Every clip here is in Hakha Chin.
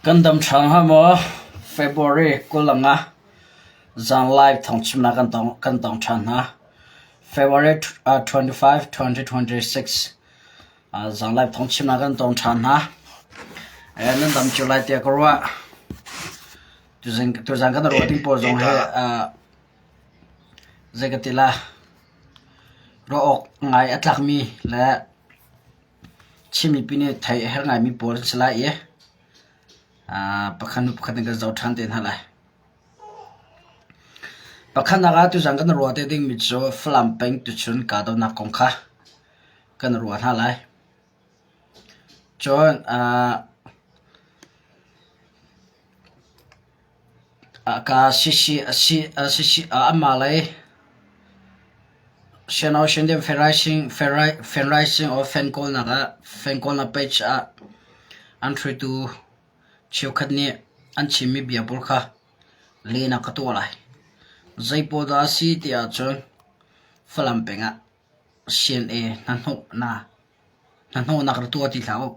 Kan dam ṭhan hnga maw? February 25 zan live thawngchimnak kan tong ṭhan hna. February 25, 2026 zan live thawngchimnak kan tong ṭhan hna. Nan dam cio lai tiah ka ruah. Tuzan kan ruah ding pawl zong hi zei ka ti la ruah awk ngai a tlakmi le Chin mipi nih theih a herh ngaimi pawl an si lai i pakhat hnu pakhat in kan zoh ṭhan te hna lai. Pakhatnak ah tuzan kan ruah te dingmi cu Falam peng tuchun kahdohnak kong kha kan ruah hna lai. Cun Ka amah lei Fundraising or fan kawlnak page ah an hruaitu cheukhat nih an chimmi bia pawl kha lehnak ka tuah lai. Zei pawl dah a si ti ahcun Falam peng ah CNA hnahnawhnak rak tuah ti hlah u.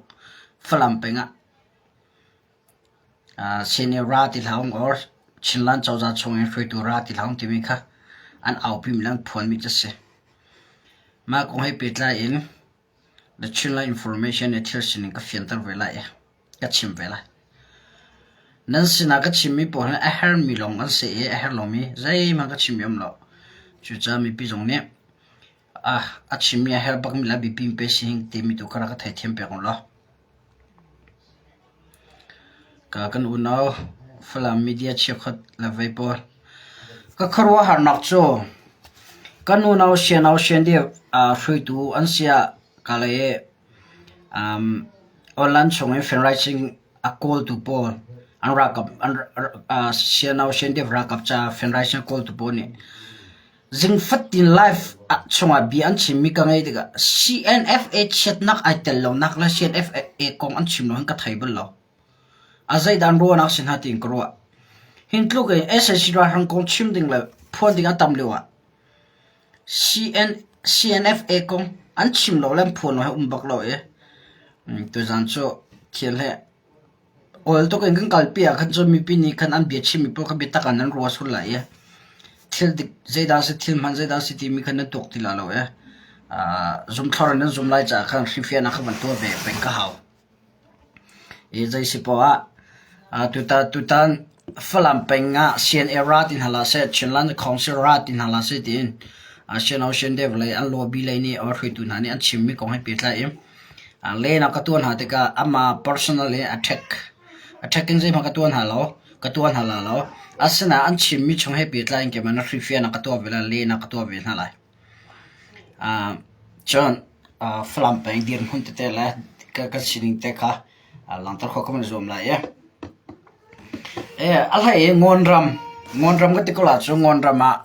Falam peng ah Senior ra ti hlah or Chinland cozah chung in hruaitu ra ti hlah timi kha an aupimi le an phuanmi cu a si. Mah kong he pehtlai in The Chinland Information nih thil sining ka fianter ve lai i ka chim ve lai. Nan sinah ka chimmi pawl hi a hermi lawng an si i a herh lomi zeihmanh ka chimmi um lo. Cucaah mipi zong nih a chimmi a herh bakmi le a biapi pe si timi tu kha rak ka theithiam piak u law. Kan unau Falam media cheukhat le vei pawl. Ka khuaruahharnak cu kan unau sianau siandeuh hruaitu an si ah ka lei online chung in fundraising a kawltu pawl an ralkap sianau siandeuh ralkap ca fundraising a kawltu pawl nih Zingfatin live chungah bia an chimmi ka ngaih tikah CNFA chiatnak ai tel lonak le CNFA kong an chim lo hin ka thei bal lo. A zeidah an ruahnak si hna tiin ka ruah. Hin tluk in sac ralhrang kong chim ding le phuan ding a tam lio ah CN, CNFA kong an chim lo le an phuan lo hi um bak lo i tuzan cu thil hi Awl tuk in kan kalpi ah khan cun mipi nih khan an bia chimmi pawl kha biatak ah nan ruah sual lai i thil dik zeidah a si thil hman zeidah a si timi kha nan tuak ti lai lo i zumthlor in nan zum lai caah khan hrifiahnak kha van tuah ve peng ka hau. I zei si poah ah tutan Falam peng ah CNA ra ti hna hlah seh, Chinland Council ra ti hna hlah seh tiin Sino Shin lei an lobby lei nih hruaitu hna nih an chimmi kong he pehtlai in len ah ka tuah hna tikah amah personal in attack attack in zeihmanh ka tuah hna lo ka tuah hna la lo. Asinain an chimmi chung he pehtlai in keimah na hrifian ah ka tuah ve lai, len ah ka tuah ve hna lai. Cun Falam peng dirhmun tete le kan sining te kha langhter khawh kan i zuam lai i. A hlei i Ngawnram, Ngawnram ka ti ko lai cu Ngawnram ah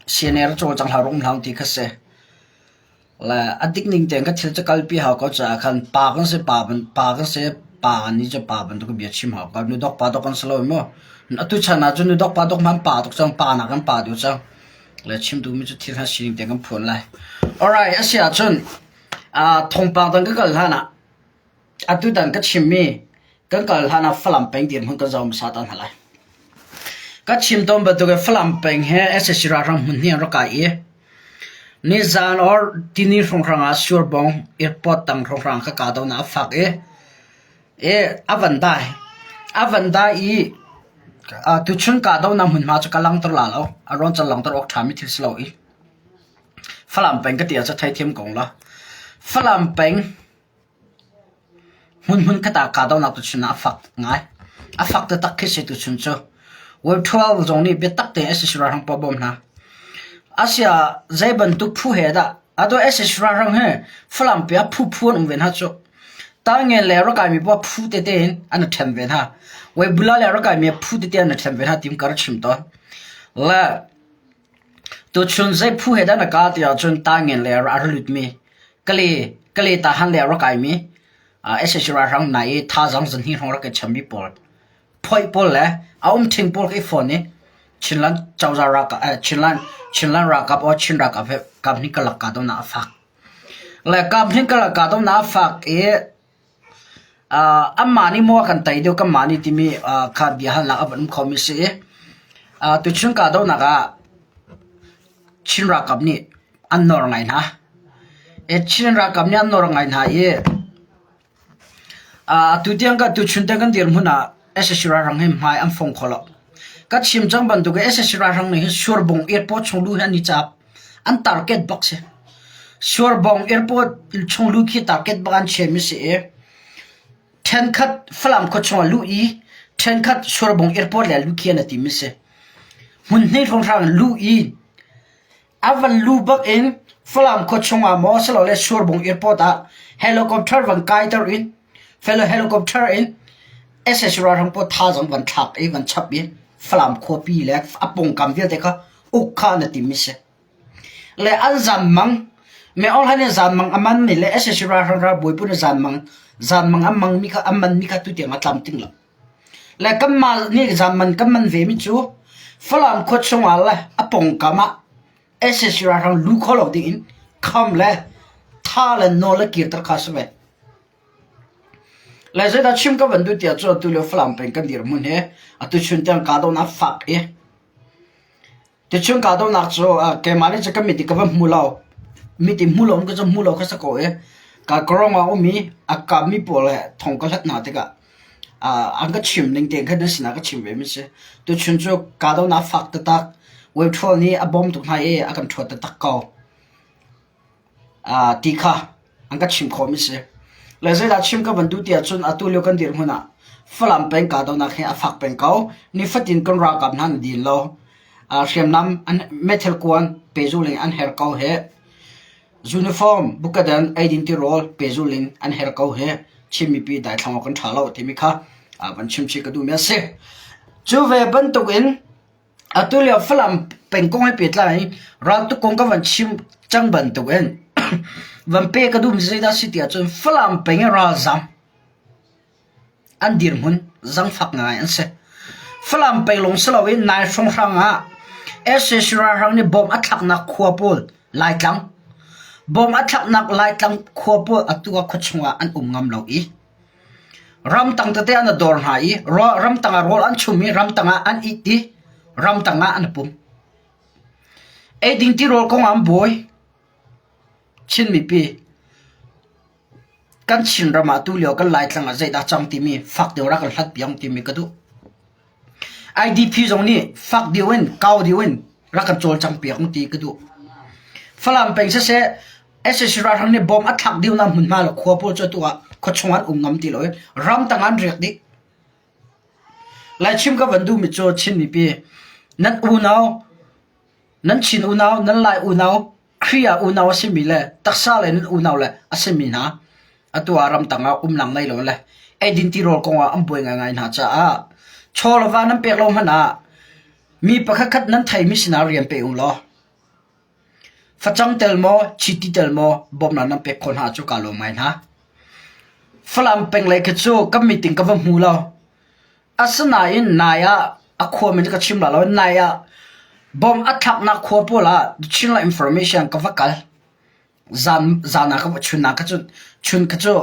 CNA rak cawlcang hlah rak um hlah ti kha si. Le a dik ning tein ka thil cu kalpi hau ko caah khan pa kan si pa pa kan si pa nih cu pa bantuk bia chim hau ko. Nu dok pa dok kan si lo mu. Atu chan ah cun nu dok pa dok hmanh pa tuk cang pa nak kan pa deuh cang. Le chim duhmi cu thil kha sining tein kan phuan lai. Alright, a si ahcun thawngpang dang ka kal hlan ah Atutan ka chimmi kan kal hlan ah Falam peng dirhmun kan zoh hmasa ta hna lai. Ka chim tawn bantuk in Falam peng he sac ralhrang hmun hnih an rak kai i nizan or tini hrawnghrang ah Surbong airport tang hrawnghrang ka kahdohnak a fak i i a van dai. A van dai i tuchun kahdohnak hmunhma cu ka langhter la lo. A ruang cu langhter awk ṭhami thil si lo i Falam peng ka ti ahcun theithiam ko la. Falam peng Hmunhmun khat ah kahdohnak tuchun ah a fak ngai. A fak taktak khi si tuchun cu. World 12 zong nih biatak tein sac ralhrang pawl bawm hna. Asiah zei bantuk phu he dah atu sac ralhrang hi Falam pi ah phu phu an um ve hna cu. Tangen le rakaimi pawl phu tete in an i ṭhen ve hna. Weibula le rakaimi phu tete an i ṭhen ve hna tim ka rak chim tawn. Le Tuchun zei phu he dah na kal ti ahcun Tangen lei ah a ra lutmi Kale Kale tahan lei ah rak kaimi sac ralhrang hna i thazaang zahnih hrawng rak i chammi pawl phoih pawl le a um ṭhing pawl ka i fawn i Chinland cozah ralkap Chinland Chinland ralkap or Chin ralkap he kaphnih karlak kahdohnak a fak. Le kaphnih karlak kahdohnak a fak i. Anmah nih maw a kan tei deuh kanmah nih timi kha biahalnak a van um khomi a si i tuchun kahdohnak ah Chin ralkap nih an nawr ngai hna. Chin ralkap nih an nawr ngai hna i Atu tiang ka tuchun te kan dirhmun ah sac ralhrang hi hmai an fong kho lo. Ka chim cang bantuk in sac ralhrang nih hin Surbung airport chung lu hi an i caap. An target bak si. Surbung airport chung lu khi target bak an chiami si i ṭhenkhat Falam khua chung ah luh i ṭhenkhat Surbung airport le lu khi an i tim mi si. Hmun hnih hrawnghrang in luh i A van lu bak in Falam khua chungah maw silole Surbung Airport ah helicopter van kaiter in helicopter in sac ralhrang pawl thazaang van thlak i van chap i Falam khuapi le a pawngkam vialte kha uk kha na tim mi si. Le an zanmang Myo Aung Hlaing nih zanmang a man mi le sac ralhrang ralbawi pawl nih zanmang zanmang an mang mi kha an man mi kha tutiang a tlamtling lo. Le kanmah nih zanman kan man ve mi cu Falam khua chungah le a pawngkam ah sac ralhrang lu kho lo dingin kham le tha le nawl le kirter kha a si ve. Le zeidah chim ka van duh tiah cun atu lio Falam peng kan dirhmun hi atu chun tiang kahdohnak fak i Tuchun kahdohnak cu keimah nih cun ka mit in ka va hmu lo. Mit in hmu lo in ka cu hmu lo kha si ko i ka rawng ah a um i a kapmi pawl he thong ka hlat hna tikah an ka chim ning tein khan nan sinah ka chim ve mi si. Tuchun cu kahdohnak fak taktak. Wave nih a bawm tuk hna i a kan ṭhuat taktak ko. ti kha an ka chimh khawhmi si. Le zeidah chim ka van duh ti ahcun atu lio kan dirhmun ah Falam peng kahdohnak hi a fak peng ko. Nifatin kan ralkap hna an din lo. Hriamnam an meithal kuan pehzul in an her ko hih. Uniform bukadan eidin tirawl pehzul in an her ko hih. Chin mipi daithlang awk kan ṭha lo timi kha van chim chih ka duhmi a si. Cu ve bantuk in Atu lio Falam pengkong he pehtlai in raltuk kong ka van chim cang bantukin van pe ka duhmi zeidah a si ti ahcun Falam peng i ralzam an dirhmun zangfak ngai an si. Falam peng lawng si loin nai hrawnghrang ah sac ralhrang nih bom a thlaknak khua pawl Laitlang, bom a thlaknak Laitlang khua pawl atu ah khuachung ah an um ngam lo i Ramtang tete an i dor hna i ramtang ah rawl an chum i ramtang ah an it i ramtang ah an i pum. Eiding tirawl kong ah an buai. Chin mipi kan Chinram ah tulio kan Laitlang ah zeidah cang timi fak deuh rak kan hlat piak timi ka duh. IDP zong nih fak deuh in kau deuh in rak kan cawlcang piak ti ka duh. Falam peng siseh sac ralhrang nih bom a thlak dihnak hmunhma le khua pawl cu atu ah khuachung an um ngam ti lo i ramtang an riak dih. Laichim ka van duhmi cu Chin mipi nan unau nan Chin unau nan Lai unau Khrih ah unau a simi le taksa le nan unau le a simi hna atu ah ramtang ah umnak ngei lo le eidin tirawl kong ah an buai ngaingai hna caah chaw le va nan pek lo hmanh ah mi pakhatkhat nan theimi sinah rian pe u law facang tel maw chiti tel maw bawmhnak nan pek khawh hna cu kaa lawm ngai hna. Falam peng lei khi cu kan meeting ka va hmu lo. Asinain nai ah a khua min ka chim lai lo. Nai ah bomb a thlaknak khua pawl ah Chinland Information ka va kal. Zan zan ah ka va chun ah ka cu chun ka cu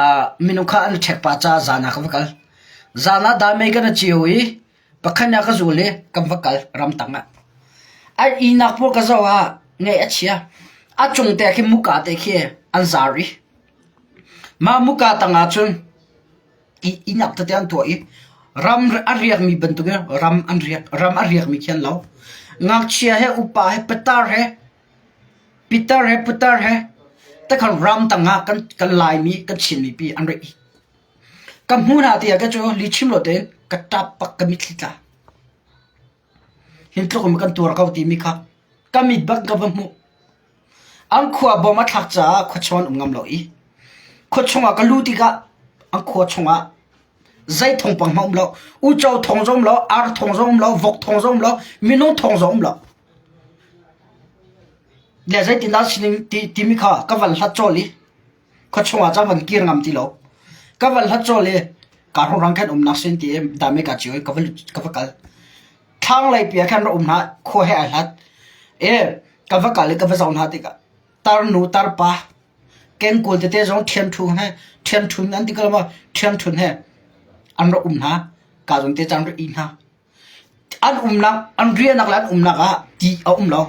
uh, minung kha an ṭhek pa ca zan ah ka va kal. Zan ah dai kan a cio i pakhat ah ka zul i kan va kal ramtang ah. Ai inak pawl ka zoh ah ngaih a chia. A cung te khi muka te khi an zar i mah muka tang ah cun Inn tete an tuah i ram a riakmi bantukin ram an riak ram a riakmi khi an lo. Ngakchia he upa he pitar he pitar he putar he takhan ramtang ah kan kan Laimi kan Chin mipi an rak i. Ka hmu hna tiah ka cu lihchim lo tein ka ṭap bak ka mitthli tla. Hin tluk in kan tuar ko timi kha ka mit bak ka va hmuh. An khua bom a thlak caah khuachung an um ngam lo i khuachung ah ka luh tikah an khua chungah zei thawngpang hmanh um lo. Uco thawng zong um lo, ar thawng zong um lo, vok thawng zong um lo, minung thawng zong um lo. Le zeitindah sining ti, timi kha ka van hlat cawl i khuachung ah cun van kir ngam ti lo. Ka van hlat cawl i kaa hrang khan umnak sin ti i dame ka cio i ka va ka va kal. Thlanglei pi ah khan ra um hna khua he ai hlat. E ka va kal i ka va zoh hna tikah tarnu tarpa. Kengkawl tete zong ṭhiamṭhu he ṭhiamṭhun an ti ko maw ṭhiamṭhun he an rak um hna. Ka zawn te caan rak ih hna. An umnak an riahnak le an umnak ah ti a um lo.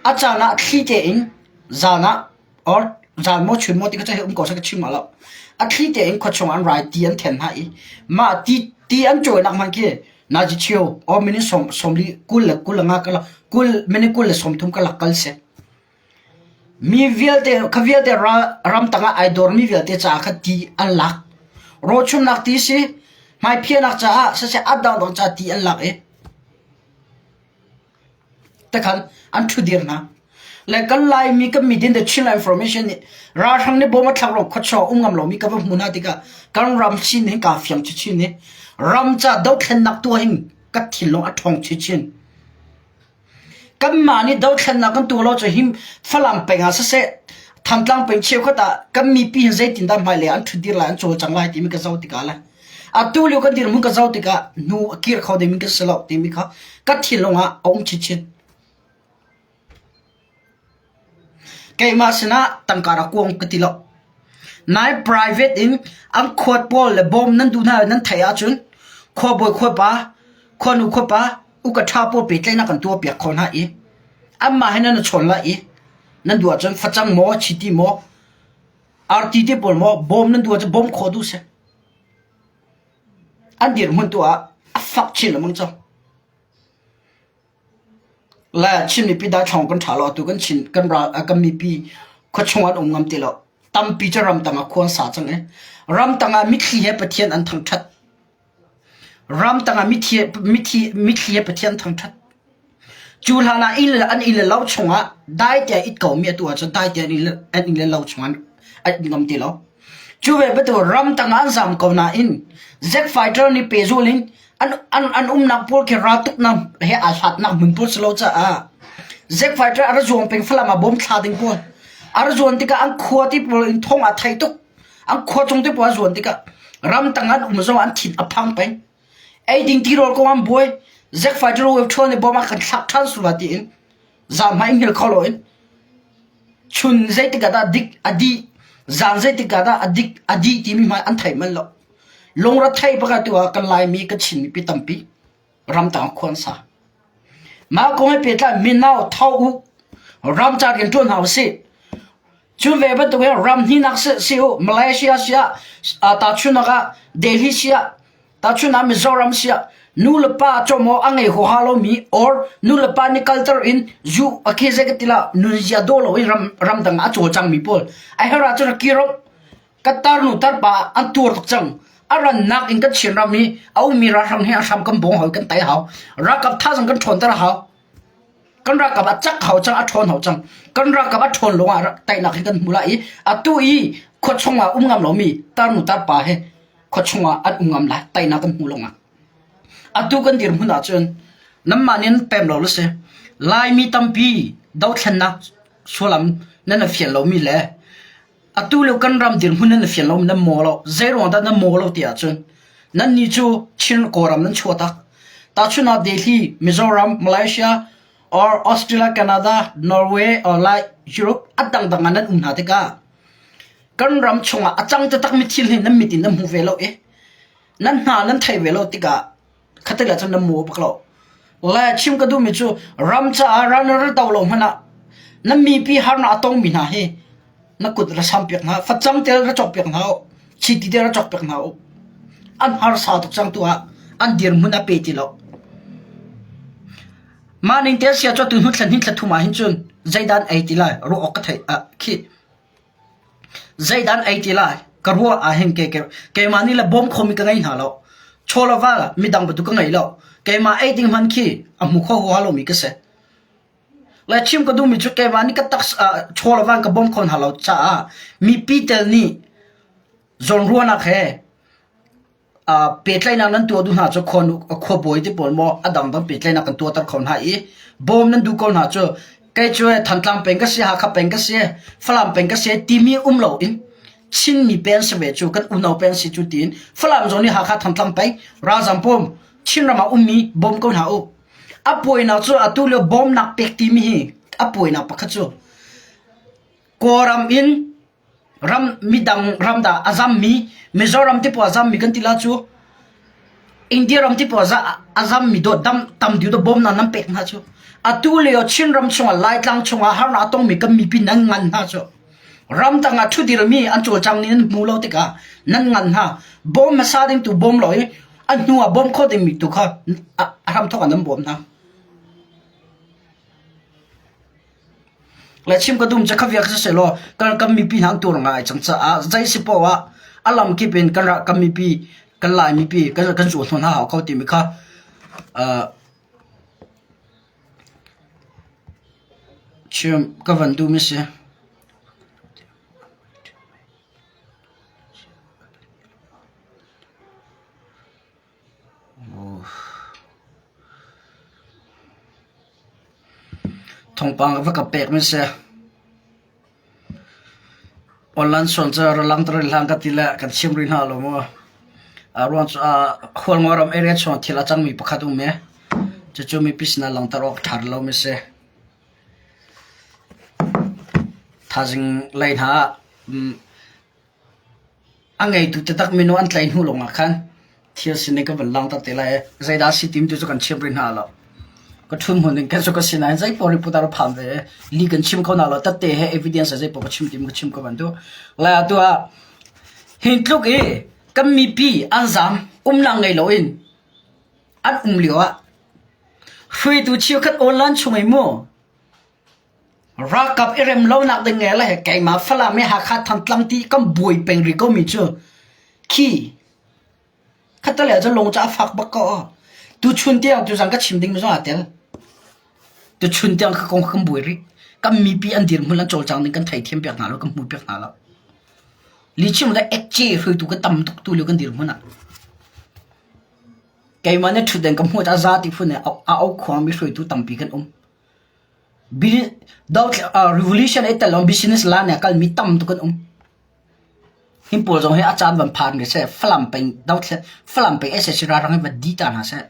A caan ah thli tein zan ah or zan maw chun maw ti kha cu hei um ko seh ka chim hnga lo. A thli tein khuachung an rai ti an then hna i mah ti ti an cawinak hmanh khi nazi cheu or minute sawm sawmli 20 le 25 ka 20 minute 23 ka lak kal seh. Mi vialte kha vialte ramtang ah ai dormi vialte caah kha ti an lak. Rawchumnak ti si, hmaiphiahnak caah siseh a dangdang caah ti an lak i takhan an ṭhudir hna. Le kan Laimi kan midin the Chin Information nih ralhrang nih bom a thlak ruang khuachung um ngam lomi ka va hmu hna tikah kan ram sin hin kaa fiang chinchin i ram ca dothlennak tuah hin ka thinlung a ṭhawng chinchin. Kanmah nih dothlennak kan tuah lo cu hi Falam peng ah siseh, Thantlang peng cheukhat ah kan mipi hi zeitindah hmailei ah an ṭhutdir lai, an cawlcang lai timi ka zoh tikah le atu lio kan dirhmun ka zoh tikah hnu a kir kho dingmi kan si lo timi kha ka thinlung ah a um chinchin. Keimah sinah tangka rak kuang ka ti lo. Nai private in an khuat pawl le bawm nan duh hna nan theih ahcun khuabawi khuapa, khuanu khuapa, uka ṭha pawl pehtlaihnak kan tuahpiak khawh hna i anmah he nan i chawn lai i nan duh ahcun facang maw, chiti maw, arti te pawl maw bawm nan duh ahcun bawm khawh duh seh. An dirhmun tu ah a fak chin lengmang cang. Le Chin mipi daithlang kan ṭha lo atu kan Chin kan ral kan mipi khuachung an um ngam ti lo. Tampi cu ramtang ah khua an sa cang i ramtang ah mitthli he Pathian an thangṭhat. Ramtang ah mitthli mitthli mitthli he Pathian thangṭhat. Cu hlan ah inn le an inn le lo chungah dai tiah it komi atu ahcun dai tiah an inn le an inn le lo chungah an an it ngam ti lo. Cu ve bantuk ramtang ah an zam ko nain Zack fighter nih pehzulh in an, an, an umnak pawl khi raltuknak he aa hlatnak hmun pawl si lo caah Zack fighter a ra zuang peng Falam ah bom thla ding pawl a ra zuan tikah an khua ti pawl in thong aa thei tuk an khua cung te pawl a zuan tikah ramtang an um zong an thin a phang peng ei ding tirawl kong an buai Zack fighter wave ṭhual nih bom a kan thlak ṭhan sula tiin zam hmai hngilh kho loin Chun zeitik ah dah dik a dih, zan zeitik ah dah a dik a dih timi hmanh an thei manh lo. Lungrethei pakhat tu ah kan Laimi kan Chin mipi tampi ramtang khua an sa. Mah kong he pehtlai mino tho u ram ca rian ṭuan hna usih. Cu ve bantuk in ram hninak si, si u Malaysia si ah, tahchunhnak ah Delhi si ah Tahchunh ah Mizoram siah nu le pa cawmaw a ngei huaha lomi or nu le pa nih kalter in zu a khi zei ka ti la nunzia dawh lo in ram ramdang ah a cawlcangmi pawl a herh ahcun a kir ka tarnu tarpa an tuar tuk cang a rannak in kan Chin ram i a ummi ralhrang hi a hram kan bawng hau kan tai hau ralkap thazang kan ṭhawnter a hau kan ralkap a cak hau cang a ṭhawn hau cang kan ralkap a ṭhawn lawngah teinak hi kan hmu lai i atu i khua chungah um ngam lomi tarnu tarpa he khua chungah an um ngam lai teinak kan hmu lawngah atu kan dirhmun ahcun nanmah nih nan pem lo le si Laimi tampi dothlennak sullam nan i fian lomi le Atu lio kan ram dirhmun nan i fian lo nan maw lo. Zeiruang dah nan maw lo ti ahcun nannih cu Chin Kawlram nan chuah tak. Tahchun ah Delhi, Mizoram, Malaysia or Australia, Canada, Norway or like Europe a dangdang ah nan um hna tikah kan ram chungah a cang taktakmi thil hi nan mit in nan hmu ve lo i nan hna nan thei ve lo tikah Khatel ah cun nan mu bak lo. Le chim ka duhmi cu ram caah ral na ral to lo hmanh ah na mipi harnak a tongmi hna hi na kut ra sam piak hna facang tel ra cawk piak hna u chiti te ra cawk piak hna u an harsa tuk cang tu ah an dirhmun a pe ti lo mah ning te sia cu tu hnu thlan hin thla thum ah hin cun zeidan ei ti lai ruah awk ka thei ah khi Zeidah an ei ti lai? Ka ruah ahhin keimah nih le bawm khomi ka ngei hna lo. Chaw le val midang bantuk ka ngei lo. Keimah ei ding hmanh khi a hmu kho huaha lomi ka si. Le chim ka duhmi cu keimah nih ka taksa chaw le val ka bawm kho hna lo caah mipi tel nih zawnruahnak he pehtlaihnak nan tuah duh hna cu khuabawi te pawl maw a dangdang pehtlaihnak kan tuahter kho hna i bawm nan duh ko hna cu kei cu Thantlang peng ka si Hakha peng ka si Falam peng ka si timi um lo in Chinmi peng si ve cu kan unau peng si cu tiin Falam zong nih Hakha Thantlang peng ralzam bawm Chinram ah ummi bawm ko hna u a puainak cu atu lio bawmnak pek timi hi a puainak pakhat cu Kawlram in. Ram midang ram dah a zammi Mizoram te pawl a zammi kan ti la cu. India ram te pawl a zammi dawt dam tam deuh dawh bawmnak nan pek hna cu. Atu lio Chin ram chungah Laitlang chungah harnak a tongmi kan mipi nan ngan hna cu. Ramdang ah ṭhudirmi an cawlcang ning nan hmu lo tikah nan ngan hna. Bawm hmasa ding tu bawm lo i a hnu ah bawm kho dingmi tu kha a hramthawk ah nan bawm hna. Le chim ka dum cu kha vial kha siseh law kan kan mipi hna an tur ngai cang caah zei si paoh ah a lam kip in kan kan mipi kan Lai mipi kan kan zual hna hau ko timi kha uh, chim ka van duhmi si. Thawngpang va ka pek mi si. Online sual cu ralangter in hlang ka ti le kan chim rih hna lo mu. A ruang cu Hualngo ram area chung thil a cangmi pakhat um i cucu mipi sinah langhter awk ṭha lo mi si. Thaizing lei hna ah A ngeitu taktak minung an tlaih hnu lawngah khan thil sining kan van langhter te lai i zeidah a si timi tu cu kan chim rih hna lo. Ka ṭhun hmun in kan cu ka si nain zeipaoh riput ah ra phan ve i li kan chim kho hna lo. Tatte he evidence he zeipaoh ka chim timi ka chim ko bantuk. Lai atu ah hi tluk i kan mipi an zaam umnak ngei loin an um lio ah hruaitu cheukhat online chung i mu Ralkap i rem lonak ding nge le keimah Falam i Hakha Thantlang ti kan buai peng rih komi cu khi khattelei ahcun lung cu a fak bak ko. Tuchun tiang tuzan ka chim ding zong aa tel. Tuchun tiang ka kong kan buai rih. Kan mipi an dirhmun an cawlcang ning kan theithiam piak hna lo, kan hmu piak hna lo. Lichim le ekce hruaitu ka tam tuk tu lio kan dirhmun ah. Keimah nih ṭhutden ka hmuh a za ti phun in a aukhuangmi hruaitu tampi kan um. Revolution i tel lo business line ah kalmi tam tuk an um. Hi pawl zong hi a caan van phan ve seh. Falam peng dothlen Falam peng SAC ralhrang hi va di ta hna seh.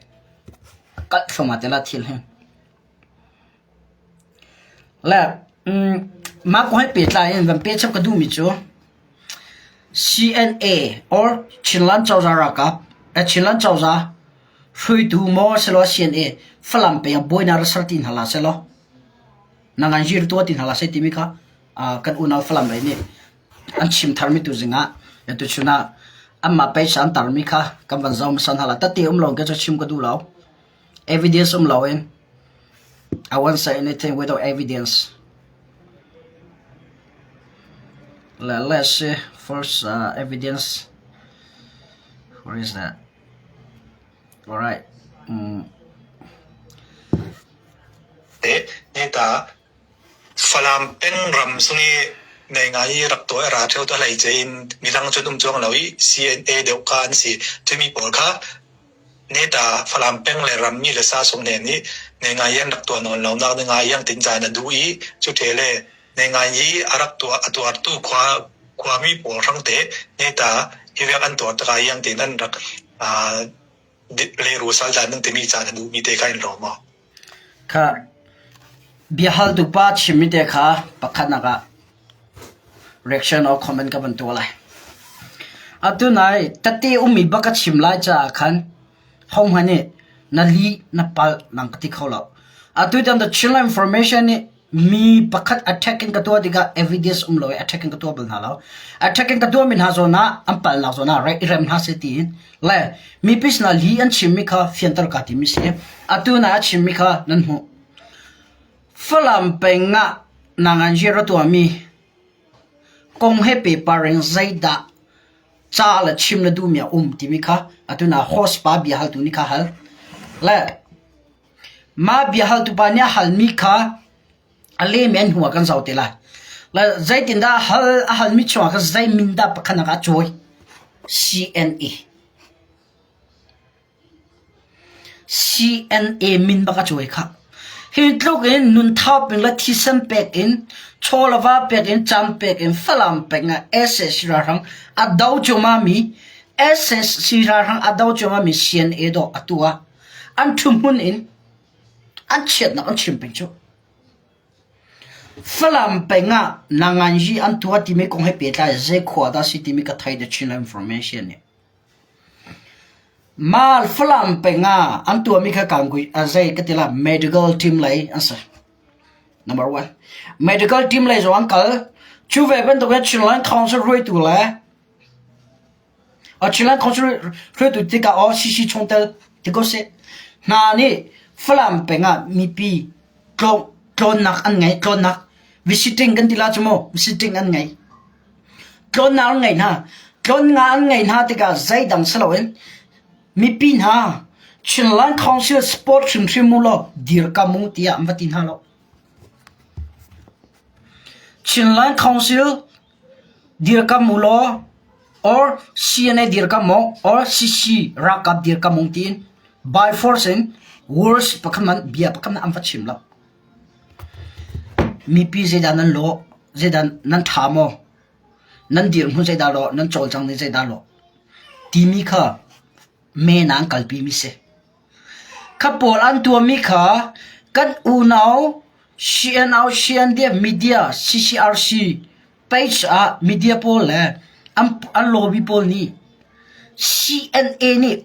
Kalh thluahmah te la thil hi. Le mah kong he pehtlai in van peh chap ka duhmi cu CNA or Chinland cozah ralkap Chinland cozah hruaitu maw silaw CNA Falam peng ah buainak rak ser ti hna hlah sehlaw nangan zir tuah ti hna hlah seh timi kha kan unau Falam lei nih an chim tharmi tu zingah tuchun ah anmah paisa an tarmi kha kan van zoh hmasa hna lai. Tette um lo in ka chim ka duh lo. Evidence um lo in I won't say anything without evidence. Let's see first uh, evidence. Where is that? All right. Mm. Nita Falam peng ram sung i nei ngai i rak tuah ra theo to hlei ce in midang cun um chuang lo i CNA deuh kha an si. Cumi pawl kha Neta Falam peng le rammi le sa sung nen i nei ngai an rak tuah nawn lo nak ni ngai yang tin caan a duh i cu the le nei ngai i a rak tuah a tuartu khua khuami pawl hrang te neta hi riak an tuar taka yang tin an rak leru sal dan nan timi caan a duhmi te kha in ro maw? Kha biahaltu pa chimmi te kha pakhatnak ah reaction or comment ka van tuah lai. Atu nai tete ummi bak ka chim lai caah khan hohmanh nih na li na palh nang ka ti kho lo. Atu tiang the Chinland Information nih mi pakhat attack in ka tuah tikah evidence um lo i attack in ka tuah bal hna lo. Attack in ka tuahmi hna zawn ah an palhnak zawn ah i rem hna seh tiin le mipi sinah li an chimmi kha fianter ka timi si. Atu na a chimmi kha nan hmuh. Falam peng ah nangan ra tuahmi kong he paper in zeidah ca le chim na duhmi a um timi kha atu na host pa bia haltu nih kha hal. Le mah bia haltu pa nih a halmi kha a lehmi an hnu ah kan zoh te lai. Le zeitindah hal a halmi chungah khan zei min dah pakhat ah a cawi? CNA. CNA min bak a cawi khah. Hi tluk in nun thau peng le thisen pek in, chaw le va pek in, cam pek in, Falam peng ah sac ralhrang a do cuahmah mi, sac ralhrang a do cuahmah mi CNA dawh atu ah an ṭhu hmun in an chiatnak an chim peng cu. Falam peng ah nanganzi an tuah timi kong he pehtlai zei khua dah si timi ka thei The Chinland Information nih. Mal Falam peng ah an tuahmi kha kangkui a zei ka ti la medical team lei an si. Number one. Medical team lei zong an kal. Cu ve bantuk in Chinland Council hruaitu le Chinland Council hruaitu tikah aw CC chungtel ti ko seh. Hna nih Falam peng ah mipi tlawnnak an ngei. Tlawnnak visiting kan ti la cu mu. Visiting an ngei. Tlawnnak an ngei hna. Tlawnnak an ngei hna tikah zeidang si loin mipi hna Chinland Council support hrimhrim u law dirkam u tiah an va ti hna lo. Chinland Council dirkam u law or CNA dirkam u or CC ralkap dirkam u tiin by force in words pakhat man bia pakhat man an va chim lo. Mipi zeidah nan lawh, zeidah nan ṭha maw, nan dirhmun zeidah lawh, nan cawlcang ning zeidah lawh timi kha men ah an kalpimi si. Kha pawl an tuahmi kha kan unau CNO, CNDF, media, CCRC page ah media pawl le an, an lobby pawl nih CNA nih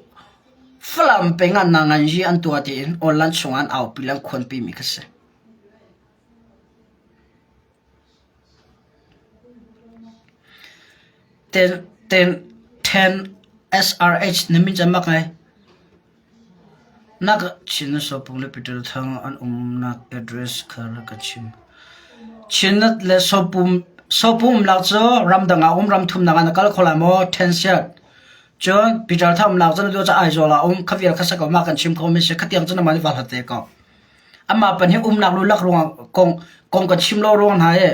Falam peng ah nanganzi an tuah tiin online chungah an aupi le an khuanpimi kha si. Ten, ten, ten SRH na min cam bak ngai. Nak Chin Sopung le Peter Thang an umnak address kha rak ka chim. Chinat le Sopum Sopum umnak cu ramdang ah um ram thumnak ah na kal kho lai maw? Ten siat. Cun Peter Thang umnak cu na duh cu Aizawl ah um kha vial kha sa ko ma kan chim kho mi si khatiang cu na mah nih va hlat te ko. Amah pan hi umnak lulak ruangah kong kong kan chim lo ruang hna i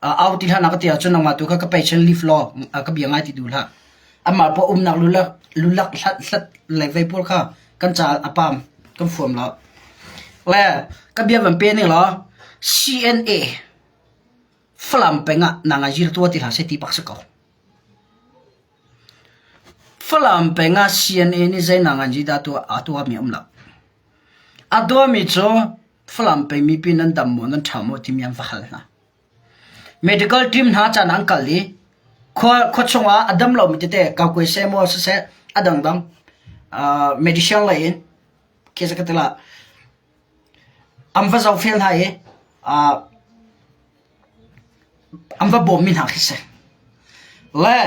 au ti hlah na ka ti ahcun nangmah tu kha ka pei chin leave law ka bia ngai ti duh hlah. Amah pawh umnak lulak lulak hlat hlat le vei pawl kha kan ca a pam kan fuam lo. Le ka bia van pe ning law CNA Falam peng ah nang a zir tua ti hlah seh ti bak si ko. Falam peng ah CNA nih zei nang an zi dah tuah a tuahmi um lo. A tuahmi cu Falam peng mipi nan dam maw nan ṭha maw timi an va hal hna. Medical team hna caan an kal i khua khua chungah a dam lomi tete kaukuai seh maw siseh a dangdang uh, medicine lei in khi ka ti la an va zohfel hna i uh, an va bawmmi hna khi si. Le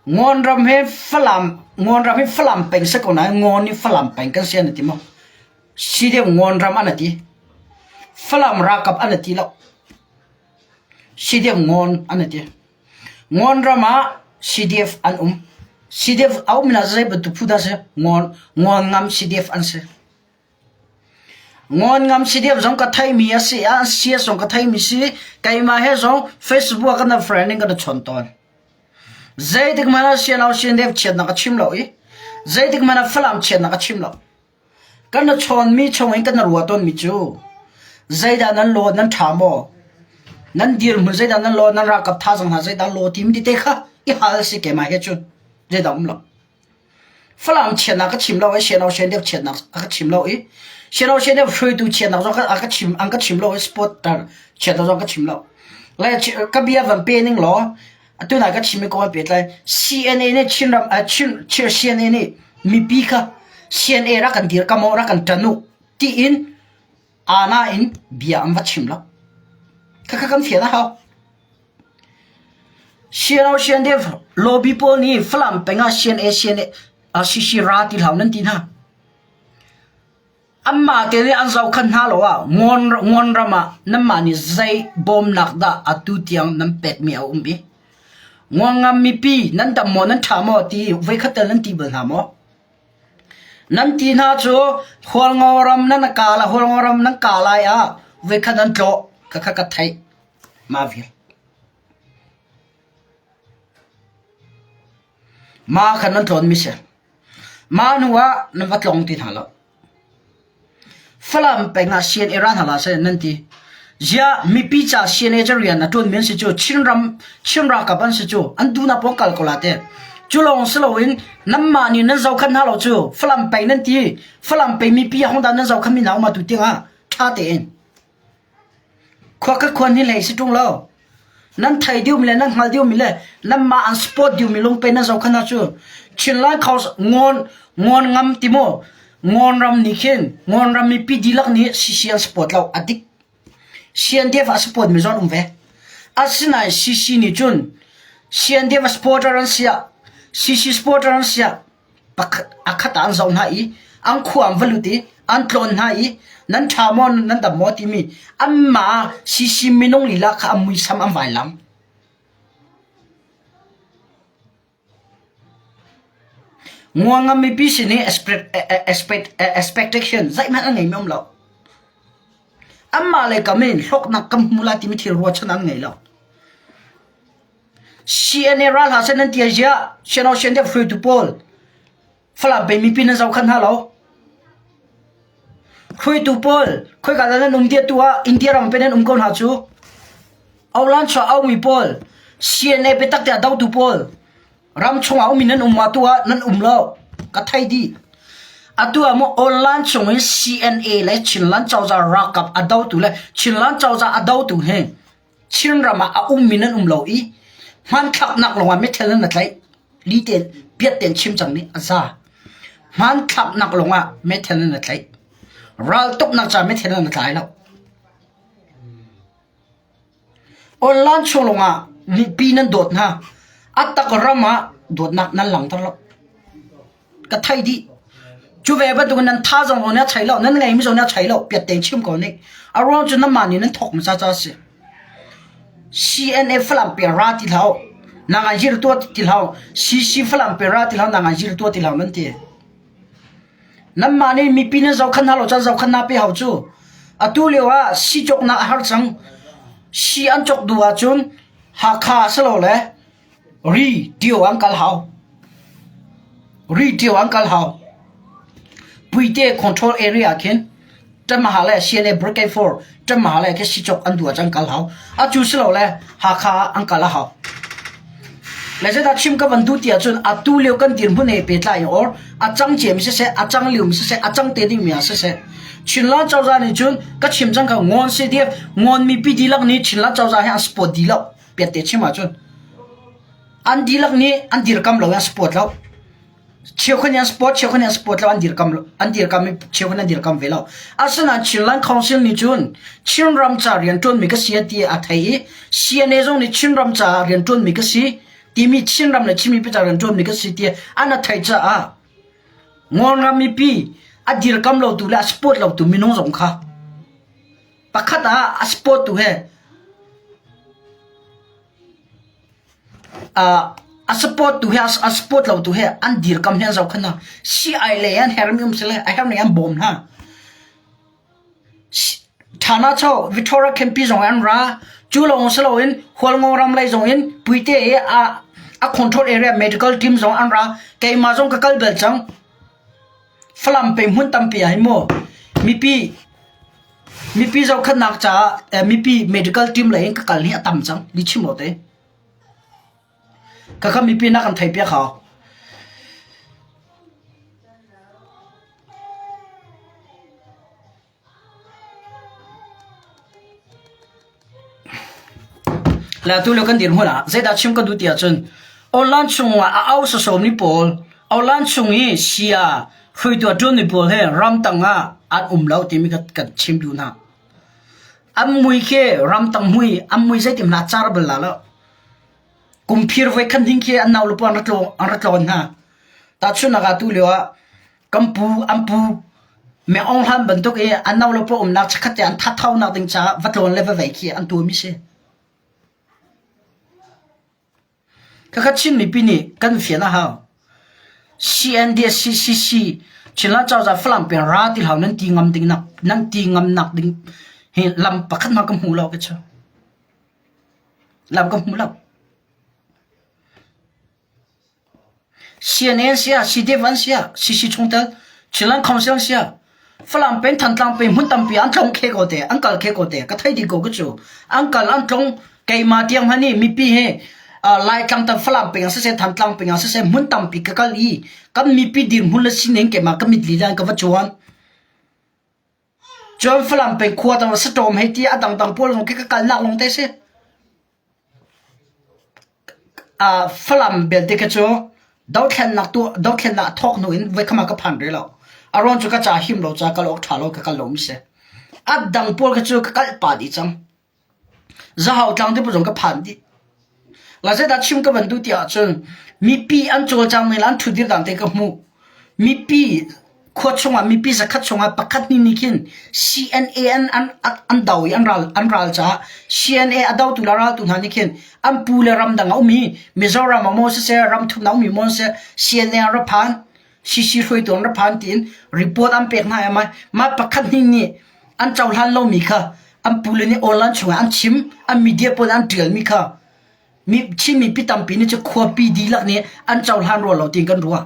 Ngawn ram hi Falam Ngawn ram hi Falam peng si ko nain Ngawn hi Falam peng kan si an ti maw? Si deuh Ngawn ram an ti. Falam ralkap an ti lo. Si deuh Ngawn an ti. Ngawn ram ah CDF an um. CDF a um na zei bantuk phu dah si? Ngawn Ngawn ngam CDF an si. Ngawn ngam CDF zong ka theimi a si ah CS zong ka theimi si. Keimah he zong Facebook ah kan friend in kan i chawn tawn. Zeitik hmanh ah CNO CNDF chiatnak a chim lo i zeitik hmanh ah Falam chiatnak a chim lo. Kan i chawnmi chung in kan i ruah tawnmi cu zeidah nan law nan ṭha maw? Nan dirhmun zeidah nan law nan ralkap thazaang hna zeidah law timi tete kha i hal si keimah he cun zeidah um lo. Falam chiatnak ka chim lo i CNO CNDF chiatnak a ka chim lo i CNO CNDF hruaitu chiatnak zong a ka chim an ka chim lo i supporter chiatnak zong ka chim lo. Le ka bia van pe ning law atu nai ka chim i ko an pe tlai CNA nih Chinram Chin CNA nih mipi kha CNA rak kan dir ka maw rak kan ṭan u tiin ana in bia an va chim lo. Khakha kan fian a hau. CNO CNDF lobby pawl nih Falam peng ah CNA CNA CC ra ti hlah nan ti hna. Anmah te nih an zohkhenh hna lo ah ngawn ngawn ram ah nanmah nih zei bawmnak dah atu tiang nan pekmi a um i Ngawn mipi nan dam maw nan ṭha maw ti voikhat tal nan ti bal hna maw? Nan ti hna cu Hualngo ram nan ka la Hualngo ram nan ka lai ah voikhat nan tlawh khakha ka theih mah vial. Mah khan nan tlawnmi si. Mah hnu ah nan va tlawng ti hna lo. Falam peng ah CNA ra hna hlah seh nan ti. Ziah mipi ca CNA cu rian a ṭuanmi an si cu Chinram Chin ralkap an si cu an duhnak paoh kal ko la te. Cu lawng si loin nanmah nih nan zohkhenh hna lo cu Falam peng nan ti. Falam peng mipi ah hongdah nan zohkhenhmi hna um atu tiangah ṭha tein. Khua ka khuan hi hlei si ṭung lo. Nan thei deuhmi le nan hngal deuhmi le nanmah an support deuhmi lung pe nan zohkhan hna cu Chinland House ngawn ngawn ngam ti maw ngawn ram nih khin ngawn ram mipi dihlak nih CC an support lo a dik. CNDF a support mi zong um ve. Asinain CC nih cun CNDF supporter an siah CC supporter an siah pakhat a khat ah an zoh hna i an khua an va lut i an tlawn hna i nan ṭha maw nan dam maw timi anmah CC minung lila kha an muisam an vai lang. Nguangam mipi sin i expectation zeihmanh an ngeimi um lo. Anmah le kam in hlawknak kan hmu lai timi thil ruahchan an ngei lo. CNA ral hna seh nan ti ziah Siano CNDF hruaitu pawl Falam peng mipi nan zohkhan hna lo. Hruaitu pawl khoika dah nan um tiah tu ah India ram pe nan um ko hna cu. Aulan chuah aumi pawl CNA biatak tiah dotu pawl ram chungah umi nan um ma tu ah nan um lo ka thei dih. Atu ah maw online chung in CNA le Chinland cozah ralkap a dotu le Chinland cozah a dotu hi Chinram ah a ummi nan um lo i hmanthlaknak lawngah mithel nan na tlaih. Li tein piat tein chim cang nih a za. Hmanthlaknak lawngah mithel nan na tlaih. Raltuknak ca mithel nan na tlai lo. Online chung lawngah mipi nan dawt hna. A tak ram ah dawtnak nan langhter lo. Ka thei dih. Cu ve bantuk in nan thazaang zong nih a thei lo, nan ngeimi zong nih a thei lo, piat tein chim ko nih. A ruang cu nanmah nih nan thawk hmasa ca a si. CNA Falam pe ra ti hlah u. Nang an zir tuah ti hlah u. CC Falam pe ra ti hlah u, nang an zir tuah ti hlah u nan ti. Nanmah nih mipi nan zohkhan hna lo caan zohkhan na pe hau cu. Atu lio ah si cawknak a har cang. Si an cawk duh ahcun Hakha silole Ri ṭio an kal hau. Ri ṭio an kal hau. Puite control area khin Ṭamaha le CNA Brigade 4 Ṭamaha le khi sicok an duh ahcun kal hau. Atu si lo le Hakha ah an kal a hau. Le zeidah chim ka van duh ti ahcun atu lio kan dirhmun he pehtlai in or a cang ciami siseh, a cang liomi siseh, a cang te dingmi ah siseh, Chinland cozah nih cun ka chim cang kha ngawn CDF ngawn mipi dihlak nih Chinland cozah hi an support dih lo. Piatte chim ahcun an dihlak nih an dirkam lo i an support lo. Cheukhat nih an support, cheukhat nih an support lo, an dirkam lo, an dirkam i cheukhat nih an dirkam ve lo. Asinain Chinland Council nih cun Chinram ca rianṭuanmi ka si ti a thei i CNA zong nih Chinram caah rianṭuanmi ka si timi Chinram le Chin mipi ca rianṭuanmi ka si ti an a theih caah Ngawlram mipi a dirkam lotu le a support lotu minung zong kha Pakhat ah a sport tu he a support tu he a support lo tu he an dirkam hi an zohkhenh hna. Sii-ai lei an hermi um sile a hermi an bawm hna. Thana cho Victoria Campi zong an ra. Cu lawng si loin Hualngo ram lei zong in Puite i a a control area medical team zong an ra. Keimah zong ka kal bal cang. Falam peng hmun tampi ah hin mu mipi mipi zohkhenhnak caah mipi medical team lei in ka kal hi a tam cang ni chim lo te. Khakha mipi na kan theih piak hau. Le atu lio kan dirhmun ah zeidah chim ka duh ti ahcun online chungah a au sawsawmi pawl online chung i sia hruaitu a ṭuanmi pawl he ramtang ah an um lo timi ka kan chim duh hna. An mui khi ramtang mui an mui zeitin hna car bal la lo. Kumphir voi khan hing khi an nau le puan an ra tlawn hna. Tahchunhnak ah tu lio ah Kan pu an pu Meng Hlan bantuk i an no le paw umnak chikkhat te an thathonak ding caah va tlawn le va vei khi an tuahmi si. Khakha Chin mipi nih kan fian a hau. CNDCCC Chinland cozah Falam peng ra ti hlau nan ti ngam ding nak nan ti ngam nak ding hi lam pakhat hmanh ka hmu lo ka chu. Lam ka hmu lo. CNN siah, CDF an siah, CC chungtel, Chinland Council an siah, Falam peng, Thantlang peng hmun tampi an tlong khe ko te, an kal khe ko te, ka thei dih ko ka cu. An kal an tlong keimah tiang hmanh nih mipi he Laitlang tan Falam peng ah siseh, Thantlang peng ah siseh hmun tampi ka kal i kan mipi dirhmun le sining keimah ka mit lila in ka va cuan. Cun Falam peng khua tang Satawm hei ti a dangdang pawl zong khi ka kalnak lawng te si. Falam belte kha cu dothlennak tuah dothlennak thawk hnu in voikham ah ka phan rih lo. A ruang cu ka ca him lo ca kal awk ṭha lo ka kal lomi si. A dang pawl kha cu ka kalh pah dih cang. Zahau tlang te pawl zong ka phan dih. La zeidah chim ka van duh ti ahcun mipi an cawlcang ning le an ṭhutdir dan te ka hmuh. Mipi khua chungah mipi zakhat chungah pakhat hnih nih khin CNA an an an do i an ral an ral caah CNA a dotu le raltu hna nih khin an pu le ramdang a um i Mizoram ah maw siseh ramthum ah a ummi maw siseh CNA an ra phan CC hruaitu an ra phan tiin report an pek hna i mah mah pakhat hnih nih an cohlan lomi kha an pule nih online chungah an chim an media pawl an ṭialmi kha mi Chin mipi tampi nih cu khuapi dihlak nih an cohlan rua lo tiin kan ruah.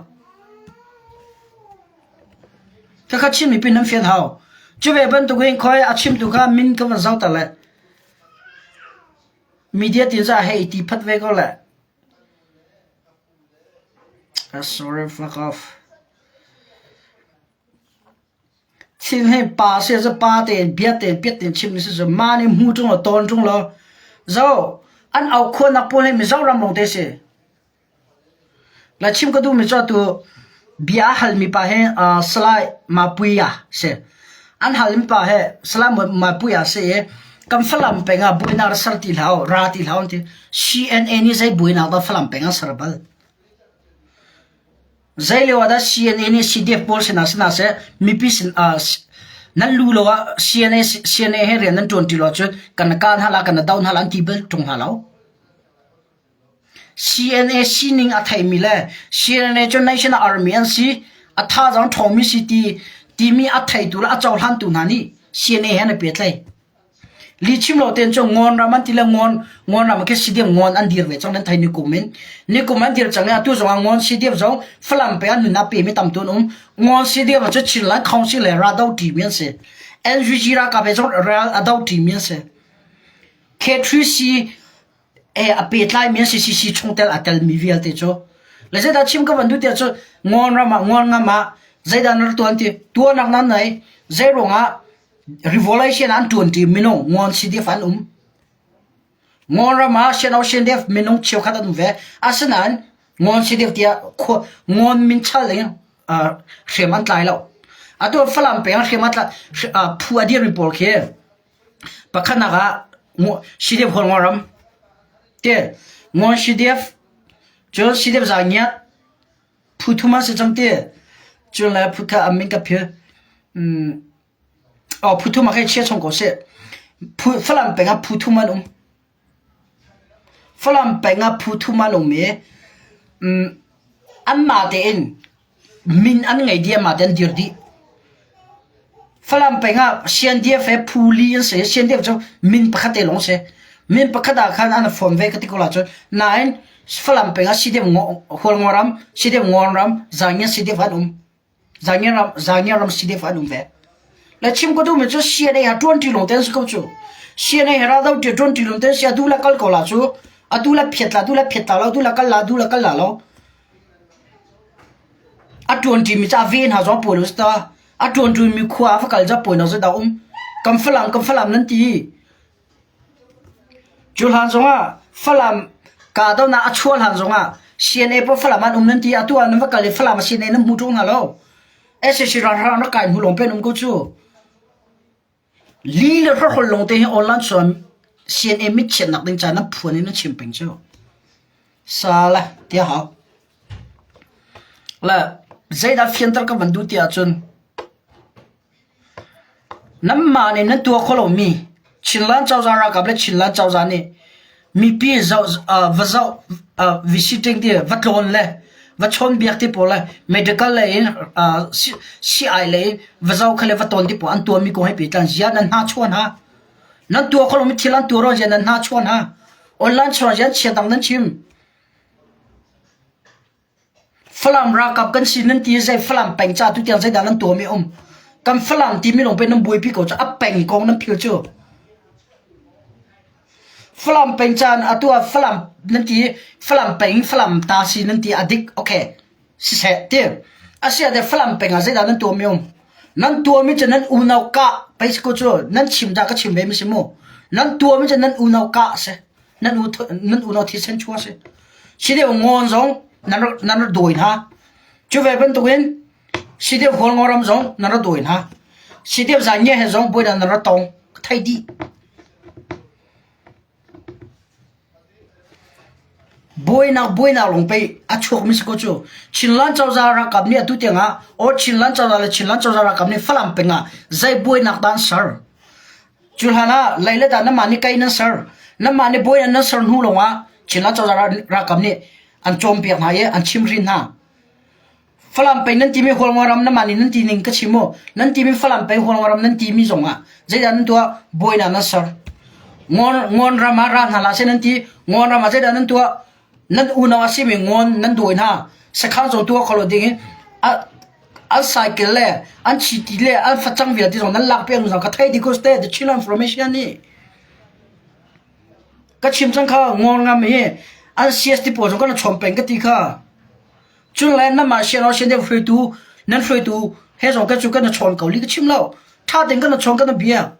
Khakha Chin mipi nan fian hau. Cu ve bantukin khoi a chimtu kha min ka van zohter le media tin za hei ti phat ve ko le. Sorry, fuck off. Thil hi pa si cu pa tein bia tein piat tein chim si cu mah nih hmu ṭung law tawn ṭung law zo an aukhuanak pawl hi Mizoram lawng te si. La chim ka duhmi cu atu bia a halmi pa hi uh, Salai Mapuia si. An halmi pa hi Salai Mapuia si i kan Falam peng ah buainak ra ser ti hlah ra ti hlah an ti. CNA nih zei buainak dah Falam peng ah ser bal? Zei lio ah dah CNA nih CDF pawl sinah sinah seh mipi sin ah nan lu lo ah CNA CNA he rian nan ṭuan ṭi lo ahcun kan kah hna la kan doh hna la an ti bal ṭung hna lo. CNA sining a theimi le CNA cu National Army an si a thazaang ṭhawngmi si ti timi a theitu le a cohlantu hna nih CNA he an i pehtlaih. Lihchim lo tein cun ngawn ram an ti le ngawn ngawn ram khi CDF ngawn an dir ve cang nan thei nikum in. Nikum an dir cang i atu zong ah ngawn CDF zong Falam pe an nun a pe mi tam tu an um. Ngawn CDF cu Chinland Council le Rado ṭimi an si. NVG ralkap he zong ral a do ṭimi an si. K3C he a pehtlai mi an si CC chungtel a tel mi vialte cu. Le zeidah chim ka van duh tiah cu ngawn ram ah ngawn ngam ah zeidah na rak tuan ti tuanak nan nei zei ruangah Revolution an ṭuanṭi minung Ngawn CDF an um. Ngawn ram ah Shan CDF minung cheukhat an um ve. Asinain Ngawn CDF tiah khua Ngawn min chal in uh, hriam an tlai lo. Atu Falam peng hriam a tla phu a dirmi pawl khi pakhatnak ah CDF Hual Ngawn ram te Ngawn CDF cun CDF Zangiat Phu thum an si cang ti. Cun le phu kha a min ka phil. Mm, oh, phu thum ah khin chia chung ko seh. Phu, Falam peng ah phu thum an um. Falam peng ah phu thum an um i mm, anmah tein min an ngei dih, anmah tein an dir dih. Falam peng ah CNDF he phu li an si. CNDF cu min pakhat te lawng si. Min pakhat ah khan an fon ve ka ti ko la cun. Nain Falam peng ah CDF Hualngo ram, CDF Ngawn ram, Zangian CDF an um. Zangian ram, Zangian ram CDF an um ve. Le chim ko duhmi cu CNA ha ṭuan ṭi lawng te an si ko cu. CNA he raldo ṭi ṭuan ṭi lawng te an si. Atu le kal ko la cu. Atu le phiat la, atu le phiat la lo, atu le kal la, atu le kal la lo. A ṭuanṭimi cu a ve hna zong pawi lo si ta. A ṭuanṭimi khua ah va kal cu pawi lo zeidah a um. Kan Falam kan Falam nan ti. Cu hlan zongah Falam kahdohnak a chuah hlan zongah CNA pawl Falam an um nan ti. Atu ah nan va kal i Falam ah CNA nan hmu ṭung hna lo. Sac ralhrang rak kai hnu lawng pen um ko cu. Li le hrawhhrol lawngte hi online chuan CNA mitchiatnak ding ca nan phuan in nan chim peng cu. Sa le tiah hau. Le zeidah fianter ka van duh ti ahcun nanmah nih nan tuah kho lomi Chinland cozah ralkap le Chinland cozah nih mipi zoh va zoh visiting ti va tlawn le va chawnbiak ti pawl le medical lei in sii-ai lei in va zoh kha le va tawn ti pawl an tuahmi kong he pehtlai ziah nan hna chuah hna nan tuah kho lomi thil an tuah ruang ziah nan hna chuah hna online chuah ziah chia dang nan chim Falam ralkap kan si nan ti zei Falam peng ca tu tiang zeidah nan tuahmi um kan Falam timi lawng pe nan buaipi ko cu a peng kong nan phil cu Falam peng caan atu ah Falam nan ti Falam peng Falam ta si nan ti a dik okay siseh ti asiah de Falam peng ah zeidah nan tuahmi um? Nan tuahmi cu nan unau kah pei si ko cu nan chim dah ka chim ve mi si mu. Nan tuahmi cu nan unau kah a si. Nan u nan unau thisen chuah a si. Si deuh ngawn zong nan rak nan rak dawi hna. Cu ve bantukin si deuh Hualngo ram zong nan rak dawi hna. Si deuh Zangia he zong buainak nan rak tong. Ka thei dih. Buainak buainak lawng pei a chuakmi si ko cu. Chinland cozah ralkap nih atu tiangah or Chinland cozah le Chinland cozah ralkap nih Falam peng ah zei buainak dah an ser? Cu hlan ah lei le dah nanmah nih kei nan ser. Nanmah nih buainak nan ser hnu lawngah Chinland cozah ralkap nih an cawnpiak hna i an chimhrin hna. Falam peng nan timi Hualngo ram nanmah nih nan ti ning ka chim mu. Nan timi Falam peng Hualngo ram nan timi zong ah zeidah nan tuah? Buainak nan ser. Ngawn, ngawn ram ah ra hna hlah seh nan ti. Ngawn ram ah zeidah nan tuah? Nan unau a simi ngawn nan dawi hna. Sakhan zong tuah kho lo ding in a an cycle le an chiti le an facang vialte zong nan lak piak zong ka thei dih ko ste the Chinland Information nih ka chim cang kha ngawn ngam hi an CST pawl zong kan chom peng ka ti kha. Cun le nanmah sian sian deuh hruaitu nan hruaitu he zong kan cu kan i chawn ko li ka chim lo. Ṭha tein kan i chawn kan i bia.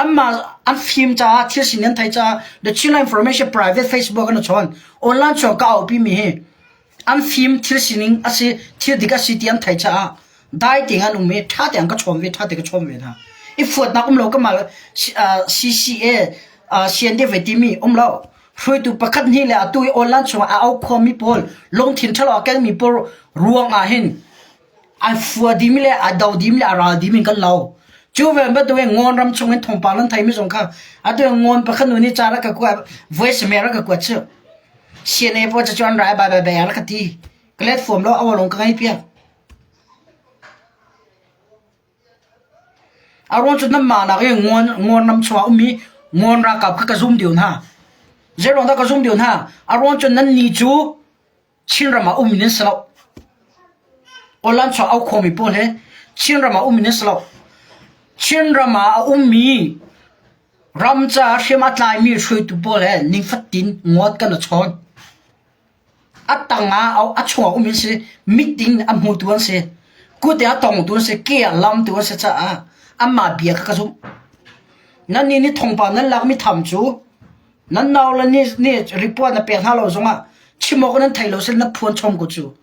Anmah an fim caah thil sining an theih caah The Chinland Information private Facebook an i chawn. Online chuak ka aupi mi hi an fim thil sining a si thil dik a si ti an theih caah dai tein an um i ṭha tein ka chawn ve ṭha tein ka chawn ve hna. I fuatnak um lo ka mah CCA CNDF timi um lo. Hruaitu pakhat hnih le atu i online chungah a au khuami pawl lungthin ṭhalo a kengmi pawl ruang ah hin a fua dimi le a do dimi le a ral dimi kan lo. Cu ve bantukin ngawn ram chung in thawngpang nan theimi zong kha atu ngawn pakhat nu nih ca rak ka kuat voice mail rak ka kuat cu. CNA pawl cu an rai bai bai bai rak ka ti. Ka let fuam lo awalong ka ngei piak. A ruang cu nanmah nak i ngawn ram chungah ummi ngawn ralkap kha ka zum deuh hna. Zeiruang dah ka zum deuh hna? A ruang cu nannih cu Chinram ah ummi nan si lo. Awlan chuak au khomi pawl he Chinram ah ummi nan si lo. Chinram ah a ummi ram caah hriam a tlaimi hruaitu pawl he ningfatin ngawt kan i chawn. A tangah a chungah um an si, mit in a hmutu an si, kut in a tongtu an si, ke ah lamtu an si caah anmah bia kha ka zumh. Nannih nih thawngpang nan lakmi tham cu nan naule nih, nih report na pek hna lo zongah chim awk nan thei lo sin na phuan chom ko cu.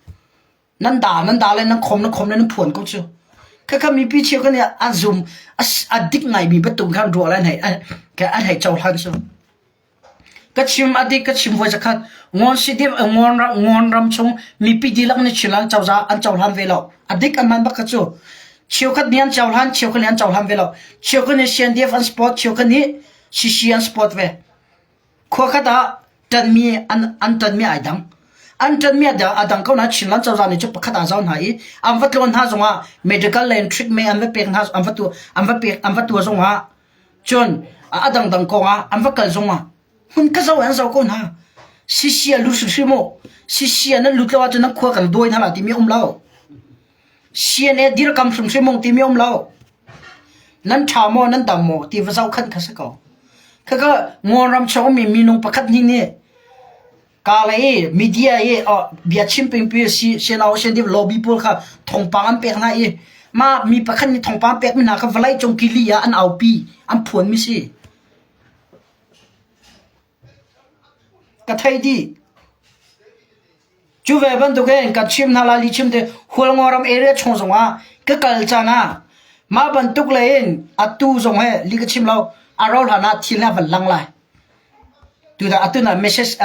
Nan da nan da le nan khom na khom le nan phuan ko cu. Khakha mipi cheu kan an zum a dik ngaimi bantuk khan ruah le an hei an hei cohlan cu. Ka chim a dik ka chim voi zakhat ngawn si dim ngawn ngawn ram chung mipi dihlak nih Chinland cozah an cohlan ve lo. A dik an man bak kha cu. Cheukhat nih an cohlan, cheukhat nih an cohlan ve lo. Cheukhat nih CNDF an support, cheukhat nih CC an support ve. Khua khat ah ṭanmi an an ṭanmi ai dang. An ṭanmi a dang ko na Chinland cozah nih cu pakhat aa zau hna i an va tlawn hna zongah medical lei treatment an va pek hna an va tu an va pek an va tuah zongah Cun a dangdang kong ah an va kal zongah hmun ka zoh an zoh ko hna. Sisia lut hrimhrim u. Sisia nan lut lo ahcun nan khua kan dawi hna la timi um lo. CNA dirkam hrimhrim ung timi um lo. Nan ṭha maw nan dam maw ti va zoh khan kha si ko. Khaka Ngawn ram chung ummi minung pakhat hnih nih Kala i media i bia chim pengpi si sianau siandip lobby pawl kha thawngpang an pek hna i mah mi pakhat nih thawngpang pekmi hna kha vawlei cung kili ah an aupi an phuanmi si. Ka thei dih. Cu ve bantukin kan chim hna lai li chim te Hualngo ram area chung zongah ka kal caan ah mah bantuk lei in atu zong he li ka chim lo a rau hlan ah thil ha van lang lai. Tudah atu na message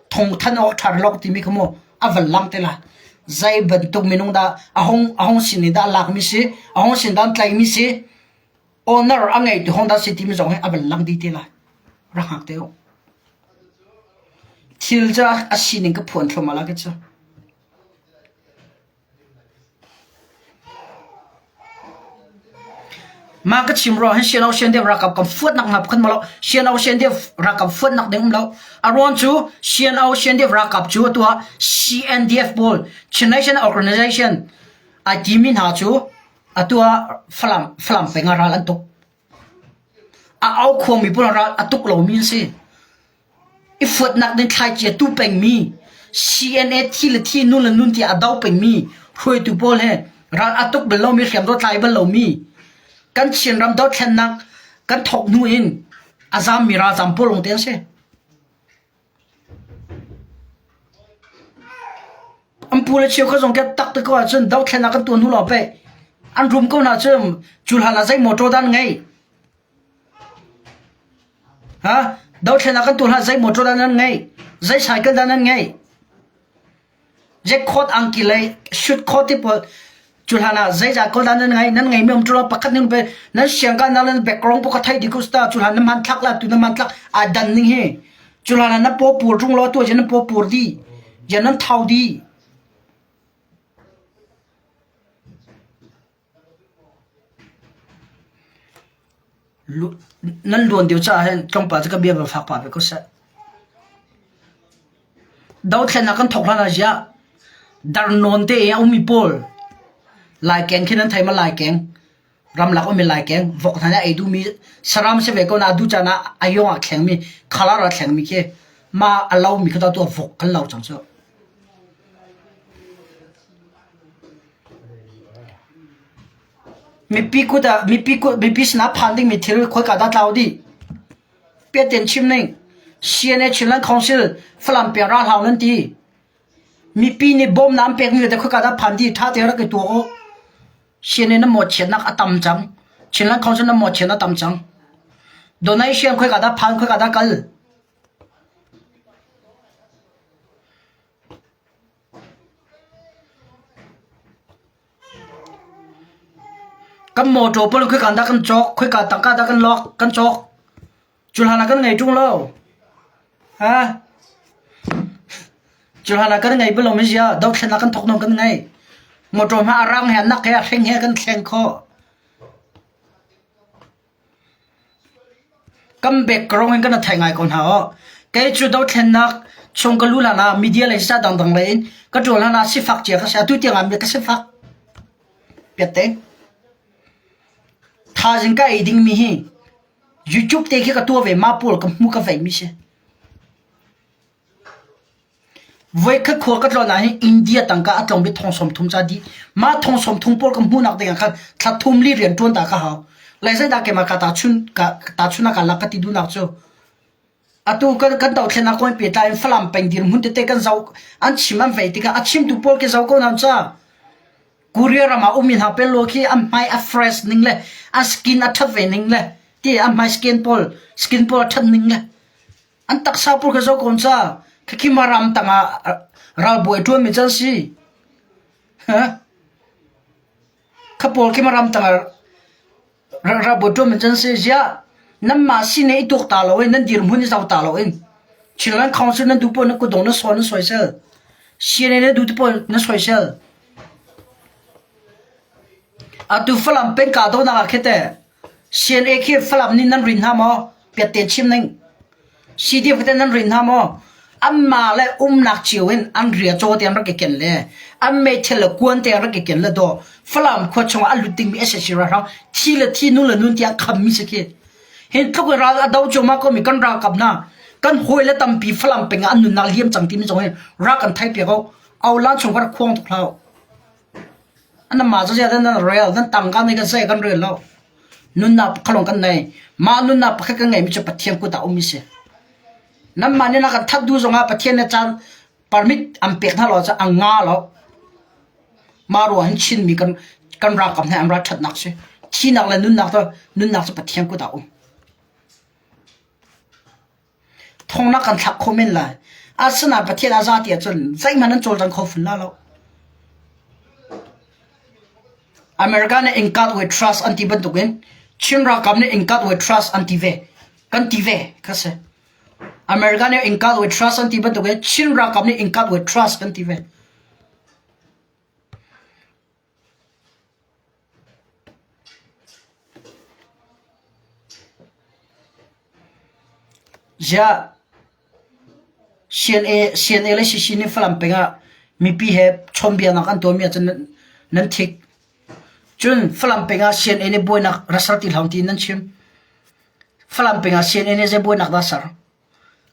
thong than awk ṭha lok timi kha mu a van lang te lai. Zei bantuk minung dah a hong a hong sin in dah lak mi si, a hong sin dah tlai mi si, owner a ngei tu hong dah si timi zong hi a van lang dih te lai. Rak hngak te u. Thil cu a sining ka phuan thluahmah la ka cu. Mah ka chim ruang hin Siano Sian deuh ralkap kan fuatnak hna pakhat ma lo Siano Sian deuh ralkap fuatnak ding um lo. A ruang cu Siano Sian deuh ralkap cu atu ah CNDF pawl Chin Nation Organization ai timi hna cu atu ah Falam Falam peng ah ral an tuk. A au khuangmi pawl ral a tuk lomi an si. I fuatnak ding thlaicia tu pengmi, CNA thi le thi, nun le nun tiah a do pengmi hruaitu pawl he Ral a tuk bal lomi, hriam tlai bal lomi, kan Chinram dothlennak kan thawk hnu in a zammi ralzam pawl lawng te an si. An pu le cheukhat zong ke tak te ko ahcun dothlennak kan tuan hnu lawng pei an rum ko hna cun cu hlan ah zei motor dah an ngei? Ha? Dothlennak kan tuah hlan zei motor dah nan ngei? Zei cycle dah nan ngei? Zei coat angki lei shoot coat ti pawl cu hlan ah zeizah kawl dah nan ngei? Nan ngeimi um ṭulo pakhat ning pe nan siangka na nan background pawh ka theih dih ko sta cu hlan na hmanthlak la tu na hmanthlak aa dan ning hi cu hlan ah na paw pur ṭung law tu na paw pur dih yan nan thau dih. Nan luan deuh caah hin tlawmpal cu ka bia van fak pah ve ko seh. Dothlennak kan thawk hlan ah ziah darnawn te i a ummi pawl laikeng khi nan thei ma laikeng ramlak ummi laikeng vok hna nih a ei duhmi saram si ve ko na duh caan ah a yong ah thlengmi colour ah thlengmi khi mah a lomi kha tu ah vok kan lo cang cu. Mipi kut ah mipi kut mipi sinah phan dingmi thil khoika dah tlau dih? Piaten chim ning. CNA Chinland Council Falam peng ralhau nan ti. Mipi nih bawmnak an pekmi te khoika dah phan dih? Ṭha tein rak i tuak u. CNA na mawhchiatnak a tam cang. Chinland Council na mawhchiatnak a tam cang. Donation khoika dah phan khoika dah kal? Kan mawṭaw pawl khoika dah kan cawk, khoika tangka dah kan lawk, kan cawk. Cu hlan ah kan ngei ṭung lo. Ha? Cu hlan ah kan ngei bal lo mi zia dothlennak kan thawk nawn kan ngei. Mawṭaw hma a rang he a nak he a hring he kan thleng khawh. Kan background in kan i thei ngai ko hna aw. Kei cu dothlennak chung ka lu hlan ah media lei siseh dangdang lei in ka ṭuan hlan ah sifak cia ka si. Atu tiang ah ka sifak. Piatte. Thaizing ka ei dingmi hi YouTube te khi ka tuah ve ma pawl ka hmu ka veimi si. Voikhat khua ka tlawn ahhin India tangka a tlawm bik thong 30 ca dih. Mah thong 30 pawl ka hmuhnak ding ah khan thla thum li rian ṭuan ta ka hau. Lai zeidah keimah ka tahchun ka tahchun ah ka lak ka ti duhnak cu atu kan kan dothlennak kong pehtlai in Falam peng dirhmun tete kan zoh an chim an vei tikah a chimtu pawl khi zoh ko hna ca. Korea ram ah ummi hna pel lo khi an hmai a fresh ning le a skin a ṭhat ve ning le ti an hmai skin pawl skin pawl a ṭhat ning le An taksa pawl kha zoh ko ca. Khikhi ma ram tangah ralbawi ṭuanmi can si. Kha pawl khi ma ram tangah ralbawi ṭuanmi can si. Ziah nanmah sin i tuak ta lo in nan dirhmun i zoh ta lo in Chinland Council nan duh paoh nan kutdong nan sawn nan soisel. CNA nan duh ti paoh nan soisel. Atu Falam peng kahdohnak ah khi teh CNA khi Falam nih nan rin hna maw? Piatte chim ning. CDF te nan rin hna maw? Anmah le umnak cio in an ria caw te an rak i ken le an meithel le kuan te an rak i ken le daw Falam khua chungah a lut dingmi SAC ralhrang thi le thi nu le nun tiang khammi si khi. Hi tluk in ral a do cuahmah komi kan ralkap hna kan hawi le tampi Falam peng ah an nunnak liam cang timi zong hi rak kan theih piak u. Aulan chung ka rak khuang tuk hlah u. Anmah cu zeidah nan rel, nan tangka nih kan zei kan rel lo. Nunnak pakhat lawng kan nei. Mah nunnak pakhat kan ngeihmi cu Pathian kut ah um mi si. Nanmah nih na kan that duh zongah Pathian nih caan permit an pek hna lo cu a nga lo. Mah ruang hin Chinmi kan kan ralkap hna an ral ṭhatnak si. Thihnak le nunnak cu nunnak cu Pathian kut ah um. Thongnak kan thlak kho men lai. Asinain Pathian a za ti ahcun zeihmanh an cawlcang kho fun la lo. America nih in God we trust an ti bantukin Chin ralkap nih in God we trust an ti ve. Kan ti ve kha si. America nih in God we trust an ti bantukin Chin ralkap nih in God we trust kan ti ve. Ziah CNA, CNA le CC nih Falam peng ah mipi he chawnbiaknak an tuahmi ahcun nan, nan thik. Cun Falam peng ah CNA nih buainak rak ser ti hlah tiin nan chim. Falam peng ah CNA nih zei buainak dah a ser?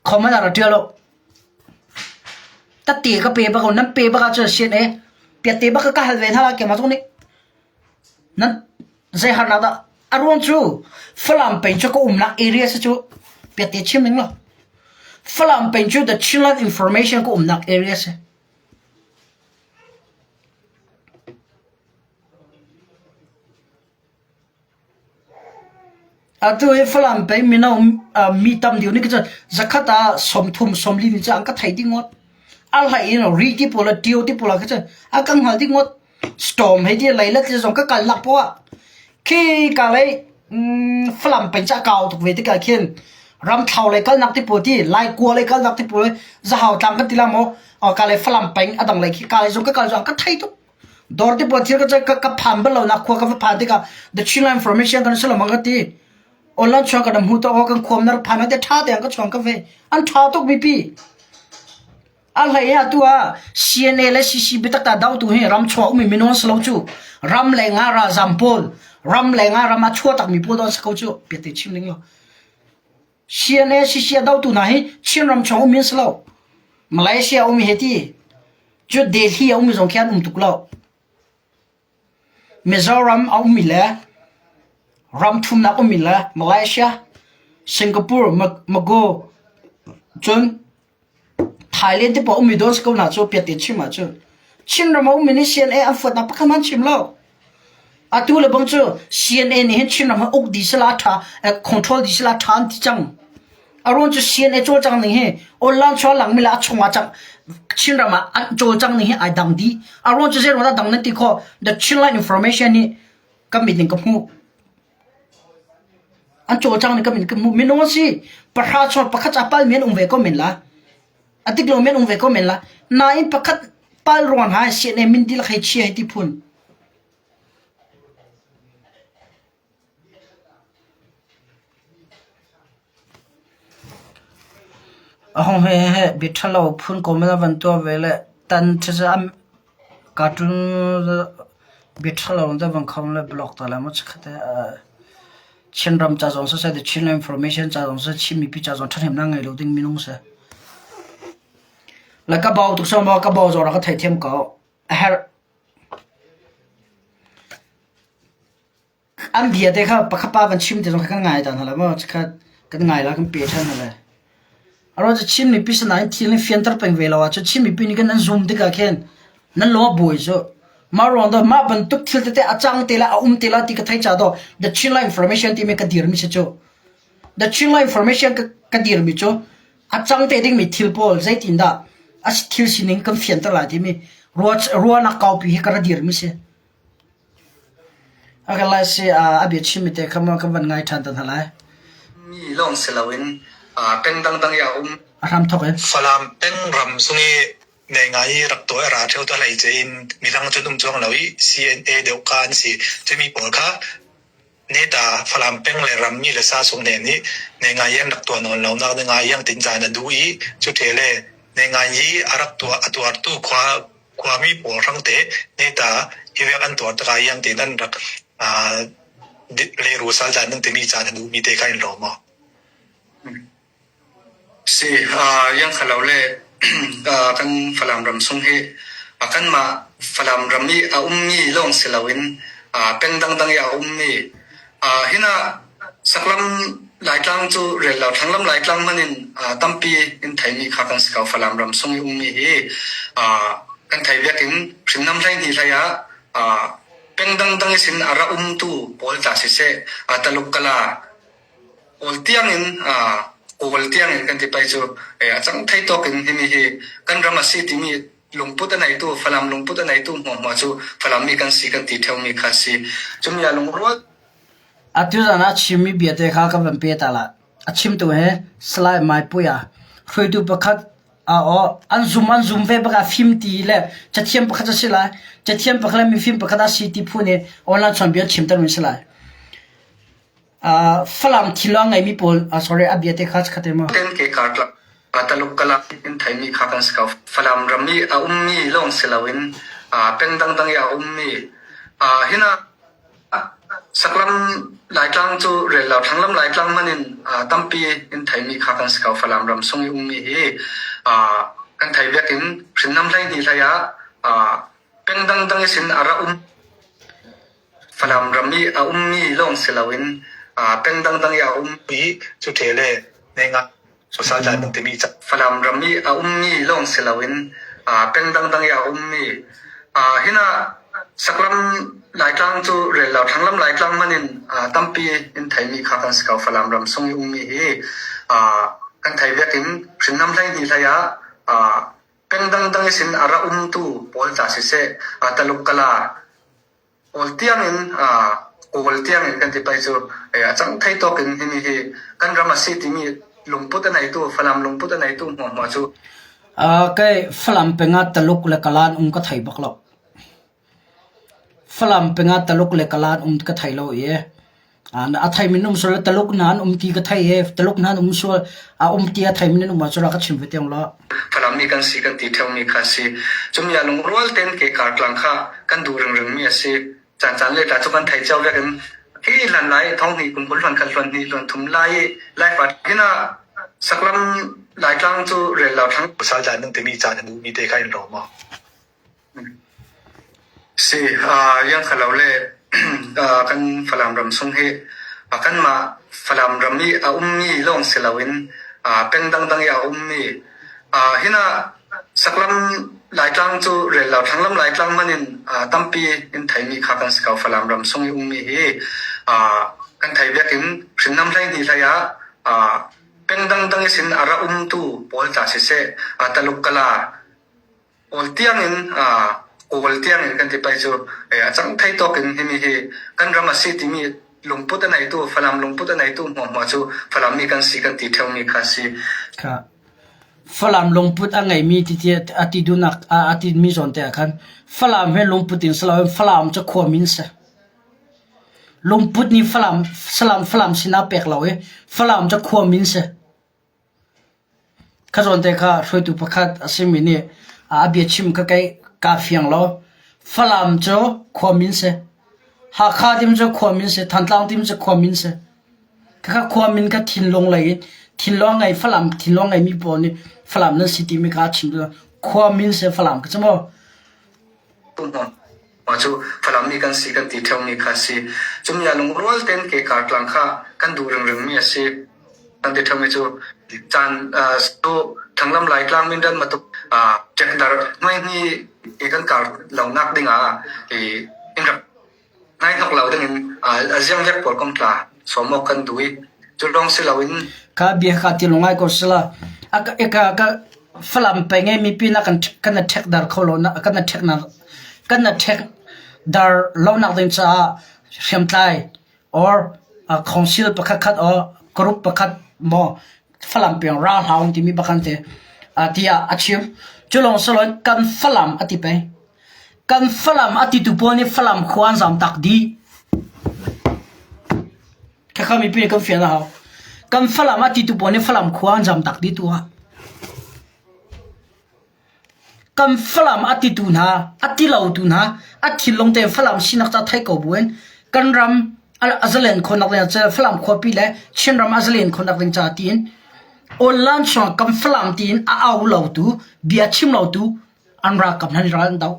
Comment ah rak ṭial u. Tatte ka pe bak ko, nan pe bak ahcun CNA piatte bak ka hal ve hna lai keimah zong nih. Nan zei harnak dah a ruang cu Falam peng cu ka umnak area si cu piatte chim ning law. Falam peng cu the Chinland Information ka umnak area si. Atu hi Falam peng mino mi tam deuh nih khin zakhat ah 30 40 nih cun an ka theih dih ngawt. A hlei in ri ti pawl le ṭio ti pawl ah khin cun a ka hngal dih ngawt. Storm hei ti leilet le zong ka kalnak poah ah khi ka lei Falam peng cu a kau tuk ve tikah khin Ramthlo lei kalnak ti pawl ti Laikua lei kalnak ti pawl Zahau tlang kan ti la maw ka lei Falam peng a dang lei khi ka lei zong ka kal zong ka thei tuk. Dawr te pawl thil ka ka phan bal lo nak khua ka va phan tikah the Chinland Information kan si lo ma ka ti. Online chuang kan hmu to kan khuam nar phan te tha te ka chuang ka ve. An tha tuk mipi. A hlei ah tu ah CNA le CC bitak ta dau tu hi ram chuah umi minung slo chu ram le nga ra zam pawl ram le nga ram a chua tak mi pawl don ko chu piate chim ning lo CNA CC a do tu hna hi Chin ram chung um in si lo Malaysia um he ti cu Delhi a um zong khi an um tuk lo Mizoram a ummi le ram thumnak ummi le Malaysia Singapore Mago cun Thailand te paoh ummi dawn si ko hna cu piat te chim ahcun Chinram a ummi nih CNA an fuatnak pakhat hmanh chim lo. Atu le bang cu CNA nih hin Chinram hi uk dih sila ṭha control dih sila ṭha an ti cang. A ruang cu CNA cawlcang ning hi online chuah langmi le a chungah cang Chinram ah an cawlcang ning hi ai dang dih. A ruang cu zeiruang dah dang nan ti khawh? The Chinland Information nih kan mit in ka hmuh. An cawlcang ning ka min ka hmuh. Minung an si. Pahra chuan pakhat ca palmi an um ve ko men la. A dik lomi an um ve ko men la. Nain pakhat pal ruang hna CNA min dihlak hei chia hei ti phun. A hong he he bia ṭhalo phun ko men a van tuah ve le tan ṭha cartoon bia ṭhalo in van khom le blog ta le maw chikkhat te Chinram ca zong siseh, the Chin Information ca zong siseh, Chin mipi ca zong ṭhahnemnak ngei lo ding minung si. Le ka bau tuk sau maw ka bau zong rak ka theithiam ko. A herh. An bia te kha pakhat pa van chim te zong kha kan ngai ta hna lo maw? Chikkhat kan ngai la kan pe ṭhan hna lai. A ruang cu Chin mipi sinain thil nih fianter peng ve lo ahcun Chin mipi nih khan nan zum tikah khin nan lung a buai cu. Mah ruang dawh mah bantuk thil tete a cang te la a um te la ti ka thei ca dawh The Chinland Information timi ka dirmi si cu. The Chinland Information ka, ka dirmi cu a cang te dingmi thil pawl zeitindah a thil sining kan fianter lai timi ruahnak kaupi hi ka ra dirmi si. A kan lai si a bia chimmi te kha maw kan van ngai ṭhan te hna lai. Mi lawng si loin peng dangdang i a um. A hram thawk in. Falam peng ram sung i nei ngai i rak tuah ra ṭheo ta hlei ce in midang cun um chuang lo i CNA deuh kha an si. Cumi pawl kha neta Falam peng le ram mi le sa sung nen i nei ngai an rak tuah nawn lo nak ne ngai yang tin caan a duh i cu ṭhe le nei ngai i a rak tuah a tuartu khua Khuami pawl hrangte neta hi vek an tuar tikah iang tein an rak leru sal dan nan timi caan a duhmi te kha in lawm maw? Si, yang khalo le kan Falam ram sung hi kanmah Falam ram i a ummi lawng si loin peng dangdang i a ummi hina Saklam Laitlang cu rel lo thlanglam Laitlang hmanh in tampi in theimi kha kan si ko. Falam ram sung i ummi hi kan thei vek in hringnam 12 hlei ah peng dangdang i sin a ra umtu pawl tla siseh Taluk kala pawl tiang in Kawl tiang in kan ti pai cu a cang thei tawk in himi hi kan ram a si timi lungput a neitu Falam lungput a neitu hmuahhmuah cu Falam mi kan si kan ti ṭheumi kha a si. Cumi ah lungrual Atu zan ah chimmi biate kha ka van pe ta lai. A chimtu hi Salai Maipuia, hruaitu pakhat a aw an zum an zum ve bak ah fim ti le cathiam pakhat a si lai. Cathiam pakhat le mifim pakhat a si ti phu nih online chawnbia chimter mi si lai. Uh, Falam thil a ngeimi pawl, uh, sorry, a biate kha khat maw? Ten ke kartlak Taluk kala in theimi kha kan si ko. Falam ram i a ummi lawng si loin peng dangdang i a ummi hina Saklam Laitlang cu rel lo thlanglam Laitlang hmanh in tampi in theimi kha kan si ko. Falam ram sung i ummi hi kan thei vek in hrinnam 12 hlei ah peng dangdang i sin a ra um. Falam ram i a ummi lawng si loin peng dangdang i a um i cu ṭhe le nenga pasal dan nan timi ca Falam ram i a ummi lawng si loin peng dangdang i a ummi hinah Saklam Laitlang cu rel lo Thlanglam Laitlang hmanh in tampi in theimi kha kan si ko. Falam ram sung i ummi hi kan thei vek in hriamnam 12 hlei ah peng dangdang i sin a ra umtu pawl ca siseh Taluk Kala Kawl tiangin Kawl tiangin kan ti pei cu a cang thei tawk in himi hi kan ram a si timi lungput a neitu Falam lungput a neitu hmuahhmuah cu Kei Falam peng ah Taluk le Kalan um ka thei bak lo. Falam peng ah Taluk le Kalan um ka thei lo i A theimi an um sual le Taluk hna an um ti ka thei i Taluk hna an um sual a um ti a theimi nan um ahcun rak ka chim ve te law. Falam mi kan si kan ti ṭheomi kha a si. Cumi ah lungrual tein ke kartlang kha kan duh ringringmi a si. Caancaan le tla cu kan thei cio vek in hi hlan lai thong hnih kum kul hluan khat hluan hnih hluan thum lai i Laifa hin ah Saklam Laitlang cu rel lo thlang. Pasal dan nan timi caan an duhmi te kha in ro maw? Si, iang kha lo le kan Falam ram chung hi kanmah Falam ram i a ummi lawng si loin peng dangdang i a ummi hinah Saklam Laitlang cu rel lo Thlanglam Laitlang hmanh in tampi in theimi kha kan si ko. Falam ram chung i ummi hi kan thei vek in hriamnam 12 hlei ah peng dangdang i sin a ra umtu pawl ca siseh Taluk Kala Kawl tiangin Kawl tiangin kan ti pei cu a cang thei tawk in himi hi kan ram a si timi lungput a neitu Falam lungput a neitu hmuahhmuah cu Falam mi kan si kan ti ṭheomi kha a si. Kha Falam lungput a ngeimi ti ti a ti duhnak a ti mi zawn te ah khan Falam he lungput in si loin Falam cu khua min si. Lungput nih Falam Salam Falam sinah pek lo i Falam cu khua min si. Kha zawn te kha hruaitu pakhat a simi nih a biachim kha kei kaa fiang lo. Falam cu khua min si. Hakha tim cu khua min si. Thantlang tim cu khua min si. Khakha khua min kha thinlung lei in thinlung ngei Falam thinlung ngeimi pawl nih Falam nan si timi kha a chim khua min si Falam ka cu maw. Mah cu Falam mi kan si kan ti ṭheomi kha a si. Cumi ah lungrual tein ke kartlang kha kan duh ringringmi a si. Kan ti ṭheomi cu caan cu Thanglam Laitlang Mindat Matuk ṭekdar hnuaihni i kan kar lonak dingah i in rak Nai hnok lo dingin a ziangvek pawl kong tla sawm awk kan duh i cu lawng si loin Ka bia ka ti lungai ko sila a ka ka Falam peng i mipi na kan kan na ṭhek dar kho lo na kan na ṭhek na kan na ṭhek dar lonak ding caah hriamtlai or council pakhat khat or group pakhat maw Falam peng ra hlah timi bakhan te tiah a chim. Cu lawng si loin kan Falam a ti peng. Kan Falam a titu pawl nih Falam khua an zaam tak dih. Khakha mipi kan fian a hau. Kan Falam a titu pawl nih Falam khua an zaam tak dih tu ah. Kan Falam a titu hna, a ti lo tu hna, a thinlung tein Falam sinak ca thei ko buin kan ram a zalen khawhnak ding ah Falam khuapi le Chinram a zalen khawhnak ding ca tiin online chungah kan Falam tiin a au lo tu, bia chim lo tu an ralkap hna nih ral an doh.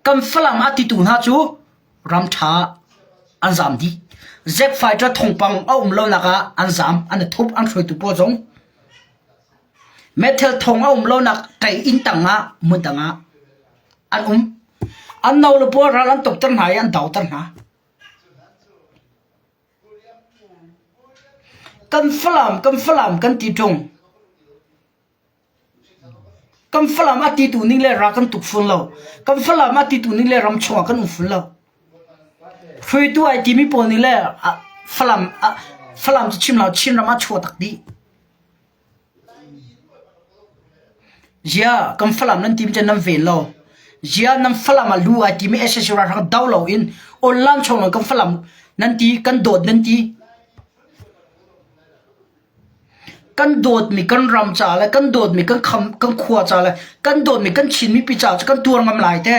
Kan Falam a titu hna cu ram ṭha an zaam dih. Jet fighter thongpang a um lonak ah an zaam, an i thup, an hruaitu pawl zong. Meithal thong a um lonak ṭei inn tang ah hmun dang ah an um. An no le pawl ral an tukter hna i an doter hna. Kan Falam, kan Falam kan ti ṭung. Kan Falam a titu ning le ra kan tuk fun lo. Kan Falam a titu ning le ram chungah kan um fun lo. Hruaitu ai timi pawl nih le Falam Falam cu chim lo Chinram ah chuah tak dih. Zia kan Falam nan tim cu nan ven lo. Zia nan Falam ah lu ai timi SSU ralhrang do lo in online chung kan Falam nan ti kan dawt nan ti. Kan dawtmi kan ram ca le kan dawtmi kan kham kan khua ca le kan dawtmi kan Chin mipi ca cu kan tuar ngam lai te.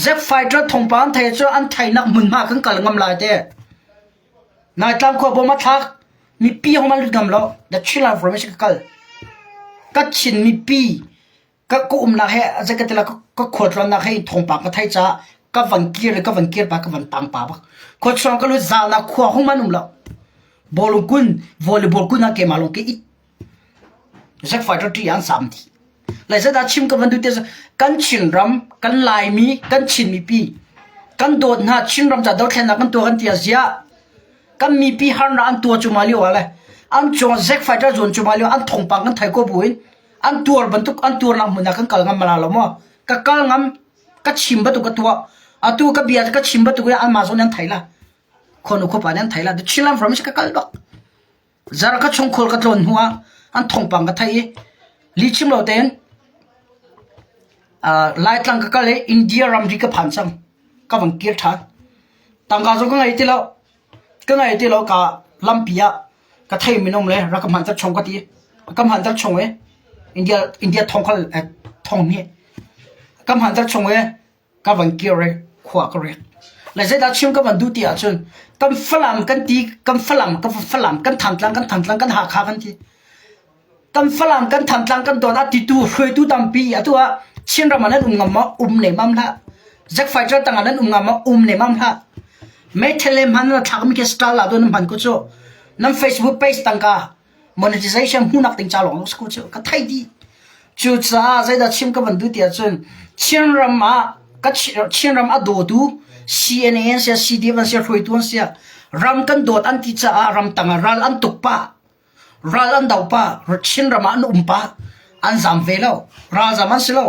Jet fighter thawngpang an thei cu an theinak hmunhma kan kal ngam lai te. Naitlang khua bom a thlak mipi hong man lut ngam lo. The Chin information ka kal. Ka Chin mipi ka ka umnak he zei ka ti la ka khualtlawnnak he thawngpang ka thei caah. Ka van kir i ka van kir pa ka van tang pa bak. Khua chuang ka lut zalnak khua hung man um lo. Bawlung kun volleyball kun ah keimah lawng ke it. Zack fighter ṭi an sam dih. Lai zeidah chim ka van duh ti kan Chinram, kan Laimi, kan Chin mipi, kan dawt hna Chinram ca dothlennak kan tuah kan ti ah ziah kan mipi harnak an tuah cuma lio ah le an cung Zack fighter zuan cuma lio an thawngpang kan thei ko buin an tuar bantuk an tuarnak hmun ah kan kal ngam mala lo maw? Ka kal ngam, ka chim bantuk ka tuah. Atu ka bia ka chim bantuk in anmah zong nih an thei la. Khuanu khuapa nih an thei la. The Chinland from ka kal bak. Zar ka chung khual ka tlawn hnu ah an thawngpang ka theih i lihchim lo tein Laitlang ka kal i India ramri ka phan cang. Ka van kir ṭhan. Tangka zong ka ngei ti lo. Ka ngei ti lo ka lampi ah ka thei minung le rak ka hmanter chung ka ti. Ka hmanter chung i India India thong khal thong hnih. Ka hmanter chung i ka van kir i khua ka riak. Le zeidah chim ka van duh ti ahcun kan Falam kan ti kan Falam kan Falam kan Thantlang kan Thantlang kan Hakha kan ti. Kan Falam kan Thantlang kan don a titu hruaitu tampi atu ah Chinram ah nan um ngam maw? Um nemam hlah. Zack fighter tang ah nan um ngam maw? Um nemam hlah. Meithal le hman na thlak mi khi star la do nan hman ko cu. Nan Facebook page tangka monetization hmuhnak ding ca lawng lawng si ko cu ka thei dih. Cucaah zeidah chim ka van duh ti ahcun Chinram ah ka Chinram a dawtu CNA an sia CDF an sia hruaitu an sia ram kan dawt an ti caah ramtang ah ral an tuk pah ral an do pah Chinram ah an um pah an zam ve lo ralzam an si lo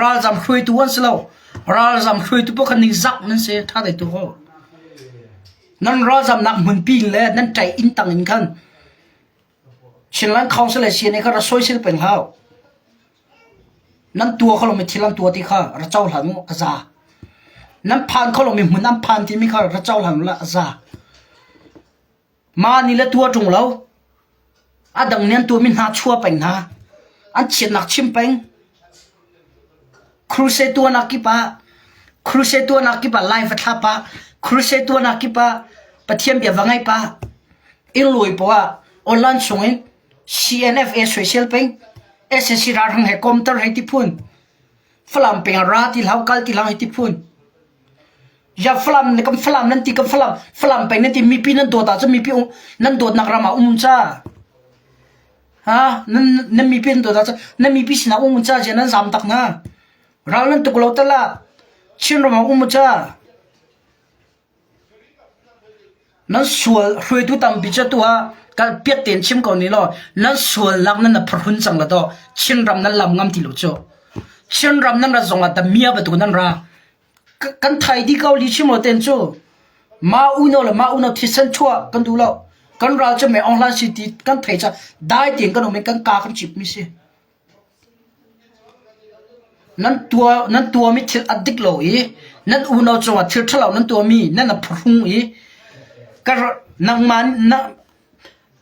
ralzam hruaitu an si lo ralzam hruaitu paoh kha ningzak nan si ṭha dei tu ho Nan ralzamnak hmunpi le nan ṭai inn tang in khan Chinland Council le CNA kha ra soisel peng hau. Nan tua kho lomi thil an tua ti kha ra cohlan u a za. Nan phan kho lomi hmun an phan timi kha ra cohlan u la a za. Mah nih le tua ṭung lo. A dang nih an tuahmi hna chua peng hna. An chiatnak chim peng. Crusade tuahnak kip ah crusade tuahnak kip ah lai va thla pah, crusade tuahnak kip ah Pathian bia va ngai pah. Inn lawi poah ah online chungin CNFA soisel peng, SSC ralhrang he komter hei ti phun, Falam peng ah ra ti hlah kal ti hlah hei ti phun. Ya Falam kan Falam nan ti kan Falam Falam peng nan ti mipi nan dawt ahcun mipi nan dawtnak ram ah um ca. Ha nan nan mipi nan dawt ahcun nan mipi sinah um ca cia nan zam tak hna. Ral nan tuk lo tal ah Chinram ah um ca. Nan sual hruaitu tampi cu atu ah kan piat tein chim ko ni law nan sualnak nan na pharhun cang la daw Chinram nan lam ngam ti lo cu. Chinram nan rat zong ah damia bantuk nan ra. Kan thai dih ko li chim lo ten cu. Mah unau le mah unau thisen chuah kan duh lo. Kan ral cu me Aung Hlan si ti kan thei ca dai tein kan um i kan ka kan cip mi si. Nan tuah nan tuahmi thil a dik lo i nan unau cungah thil ṭhalo nan tuahmi nan i phuhrung i ka nangmah na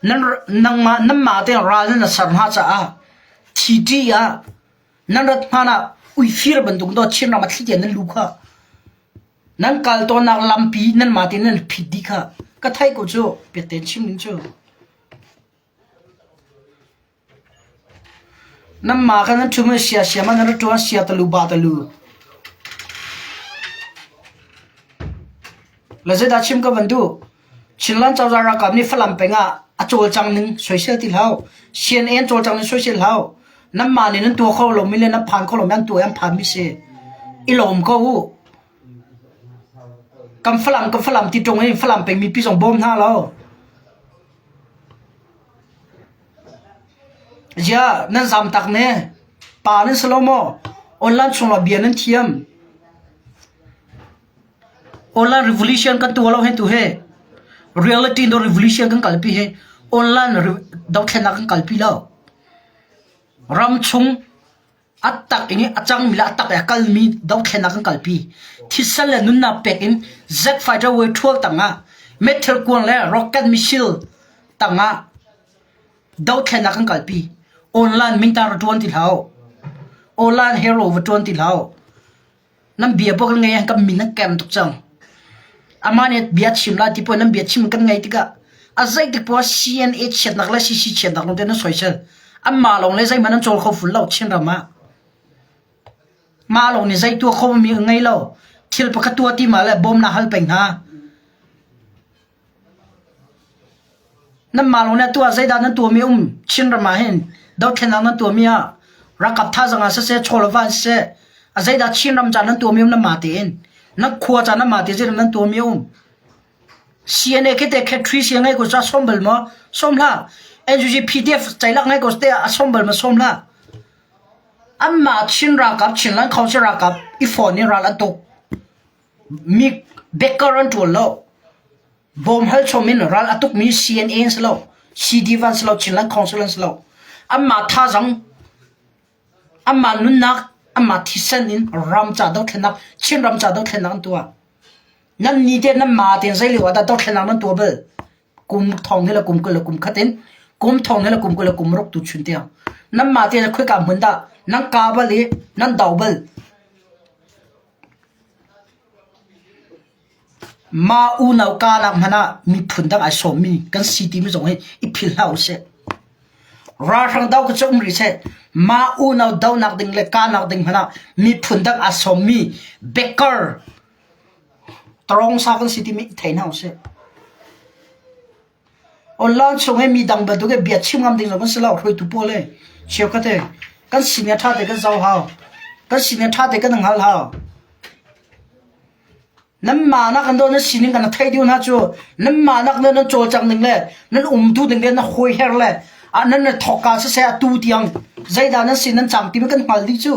nan nangmah nanmah tein ral nan ser hna caah thi ṭih ah nan rat hmaan ah uifir bantuk dawt Chinram ah thli tiah nan lu kha nan kal tawnnak lampi nanmah tein nan phit dih kha ka theih ko cu piat tein chim ding cu. Nanmah kha nan ṭhum i siasiam ah nan ra ṭuan sia talu ba talu. Le zeidah chim ka van duh? Chinland cozah ralkap nih Falam peng ah a cawlcang ning soisel ti hlah u. CNA an cawlcang ning soisel hlah u. Nanmah nih nan tuah kho lomi le nan phan kho lomi an tuah i an phanmi si. I lawm ko u. Kan Falam kan Falam ti ṭung in Falam peng mipi zong bawm hna lo. Ziah nan zam tak ne? Pa nan si lo maw? Online chungah bia nan thiam. Online revolution kan tuah lo he tu he. Reality no revolution kan kalpi he. Online dothlennak kan kalpi lo. Ram chung A tak in a cangmi le a tak i a kalmi dothlennak kan kalpi. Thisen le nunnak pek in jet fighter way ṭhual tangah metal kuang le rocket missile tangah dothlennak kan kalpi. Online minta ra ṭuan ti hlah u. Online hero va ṭuan ti hlah u. Nan bia pawh kan ngei kan min nan kem tuk cang. Amah nih bia chim lai ti pawh nan bia chim kan ngei tikah a zeitik poah CNA chiatnak le CC chiatnak lawng te nan soisel. Anmah lawng le zeihmanh an cawl kho ful lo Chinram ah. Mah lawng nih zei tuah kho mi ngei lo. Thil pakhat tuah ti ma le bawm na hal peng hna. Nanmah lawng nih atu ah zeidah nan tuahmi um? Chinram ah hin dothlennak nan tuahmi ah ralkap thazaang ah siseh, chawleva in siseh, a zeidah Chinram ca nan tuahmi um nanmah tein? Nan khua ca nanmah tein zeidah nan tuahmi um? CNA khi teh khet ṭhui sia ngei ko ca sawm bal maw? Sawm hlah. NUG PDF ceilak ngei ko teh a sawm bal maw? Sawm hlah. Anmah Chin ralkap, Chinland Council ralkap i fawn in ral an tuk. Mi backer an ṭuan lo. Bawm hal chom in ral a tukmi CNA an si lo, CDF an si lo, Chinland Council an si lo. Anmah thazaang, anmah nunnak, anmah thisen in ram ca dothlennak, Chin ram ca dothlennak an tuah. Nan ni te nan ma tein zei lio ah dah dothlennak nan tuah bal? Kum thong he le kum 20 le kum khat in, kum thong he le kum 20 le kum ruk tu chun tiang. Nan mah tein khoika hmun dah nan ka bal i nan do bal? Mah unau karlak hmanh ah miphun dang ai sawmmi kan si timi zong hi i philh hlah usih. Ralhrang do kha cu um rih seh. Mah unau donak ding le kahnak ding hmanh ah miphun dang aa sawmmi backer tarawngsa kan si timi i thei hna usih. Online chung i mi dang bantuk i bia chim ngam ding zong kan si lo hruaitu pawl hi cheukhat hi kan sining a ṭha te kan zoh hau. Kan sining a ṭha te kan hngal hau. Nanmah nak in nan sining kan theih dih hna cu nanmah nak nan cawlcangh ning le nan umtu ding le nan hawiher le ah nan thawkka siseh atu tiang zeidah nan si nan cang timi kan hngal dih cu.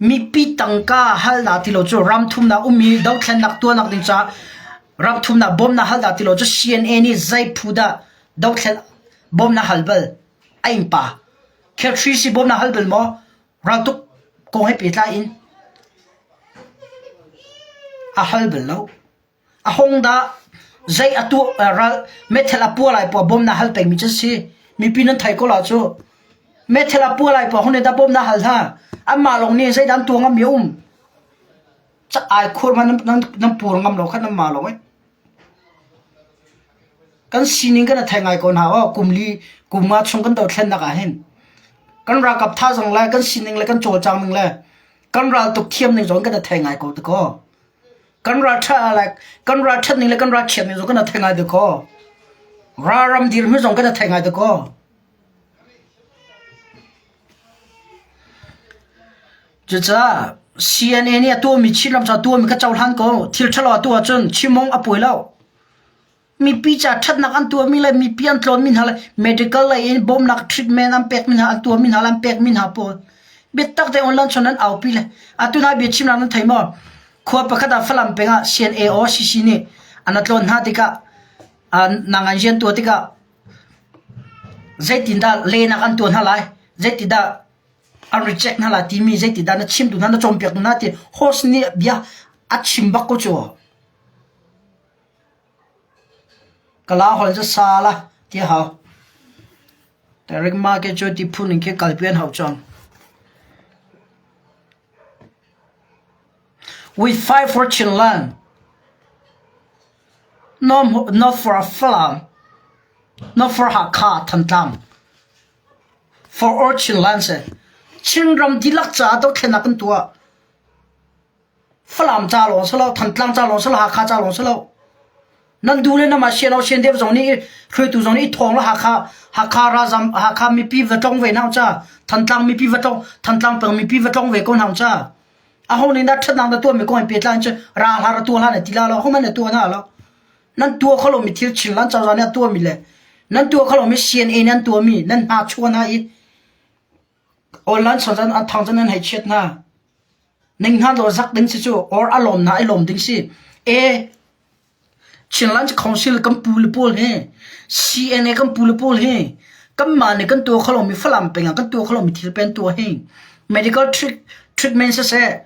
Mipi tangka hal dah ti lo cu ram thumnak ummi dothlennak tuahnak ding caah ram thumnak bawmnak hal dah ti lo cu CNA nih zei phu dah dothlen bawmnak hal bal a innpa Khelhri si bawmnak hal bal maw? Raltuk kong he pehtlai in a hal bal lo. A hong dah zei a tuah ral meithal a pua lai pua bawmnak hal pengmi cu si. Mipi nan thei ko la cu. Meithal a pua lai pua hong nih dah bawmnak hal hna. Anmah lawng nih zeidah an tuah ngam mi a um. Ca ai khur ma nan, nan, nan pur ngam lo kha nanmah lawng eh. Kan sining kan i thei ngai ko hna aw. Kum li kum nga chung kan dothlennak ah hin kan ralkap thazang le kan sining le kan cawlcang ning le kan raltuk thiam ning zong kan i thei ngai ko tikaw. Kan ral ṭha like kan ral ṭhat ning le kan ral chiat ning zong kan i thei ngai tikaw. Ralram dirhmun zong kan i thei ngai tikaw. Cucaah CNA nih a tuahmi Chinram cu a tuahmi ka cohlan ko. Thil ṭhalo a tuah ahcun chimong a puai lo. Mipi ca ṭhatnak an tuahmi le mipi an tlawnmi hna le medical lei in bawmhnak treatment an pekmi hna an tuahmi hna le an pekmi hna pawl biatak tein online chon an aupi le atu nai biachimnak nan thei maw? Khua pakhat ah Falam peng ah CNA CC nih an tlawn hna tikah nang an rian tuah tikah zeitindah lehnak an tuah hna lai zeitindah an reject hna lai timi zeitindah na chimtu hna na cawnpiaktu hna ti host nih bia a chim bak ko cu. Kala holh cu sa la ti a hau. Tarik market cu ti phun in khi kalpi an hau cang. We fight for Chinland, not for a Falam, not for Hakha, Thantlang. For all Chinland seh. Chinram dihlak caah dothlennak kan tuah. Falam ca lawng si lo, Thantlang ca lawng si lo, Hakha ca lawng si lo. Nan duh le namah sian sian deuh zong nih hruaitu zong nih i thawng la Hakha Hakha ralzam Hakha mipi va tlong ve hna ca Thantlang mipi va tlong Thantlang peng mipi va tlong ve ko hna ca aho nih dah ṭhatnak na tuahmi kong he pehtlai in cun ra hlah ra tuah hlah na ti la lo hohmanh na tuah hna lo nan tuah kho lomi thil Chinland cozah nih a tuahmi le nan tuah kho lomi CNA nih an tuahmi nan hna chuah hna i online chon an thang cun nan hei chiat hna Ning hna dawh zak ding si cu or a lawm hna i lawm ding si. E Chinland Council kan pu le pawl hi CNA kan pu le pawl hi kanmah nih kan tuah kho lomi Falam peng ah kan tuah kho lomi thil pen tuah hi medical treat, treatment siseh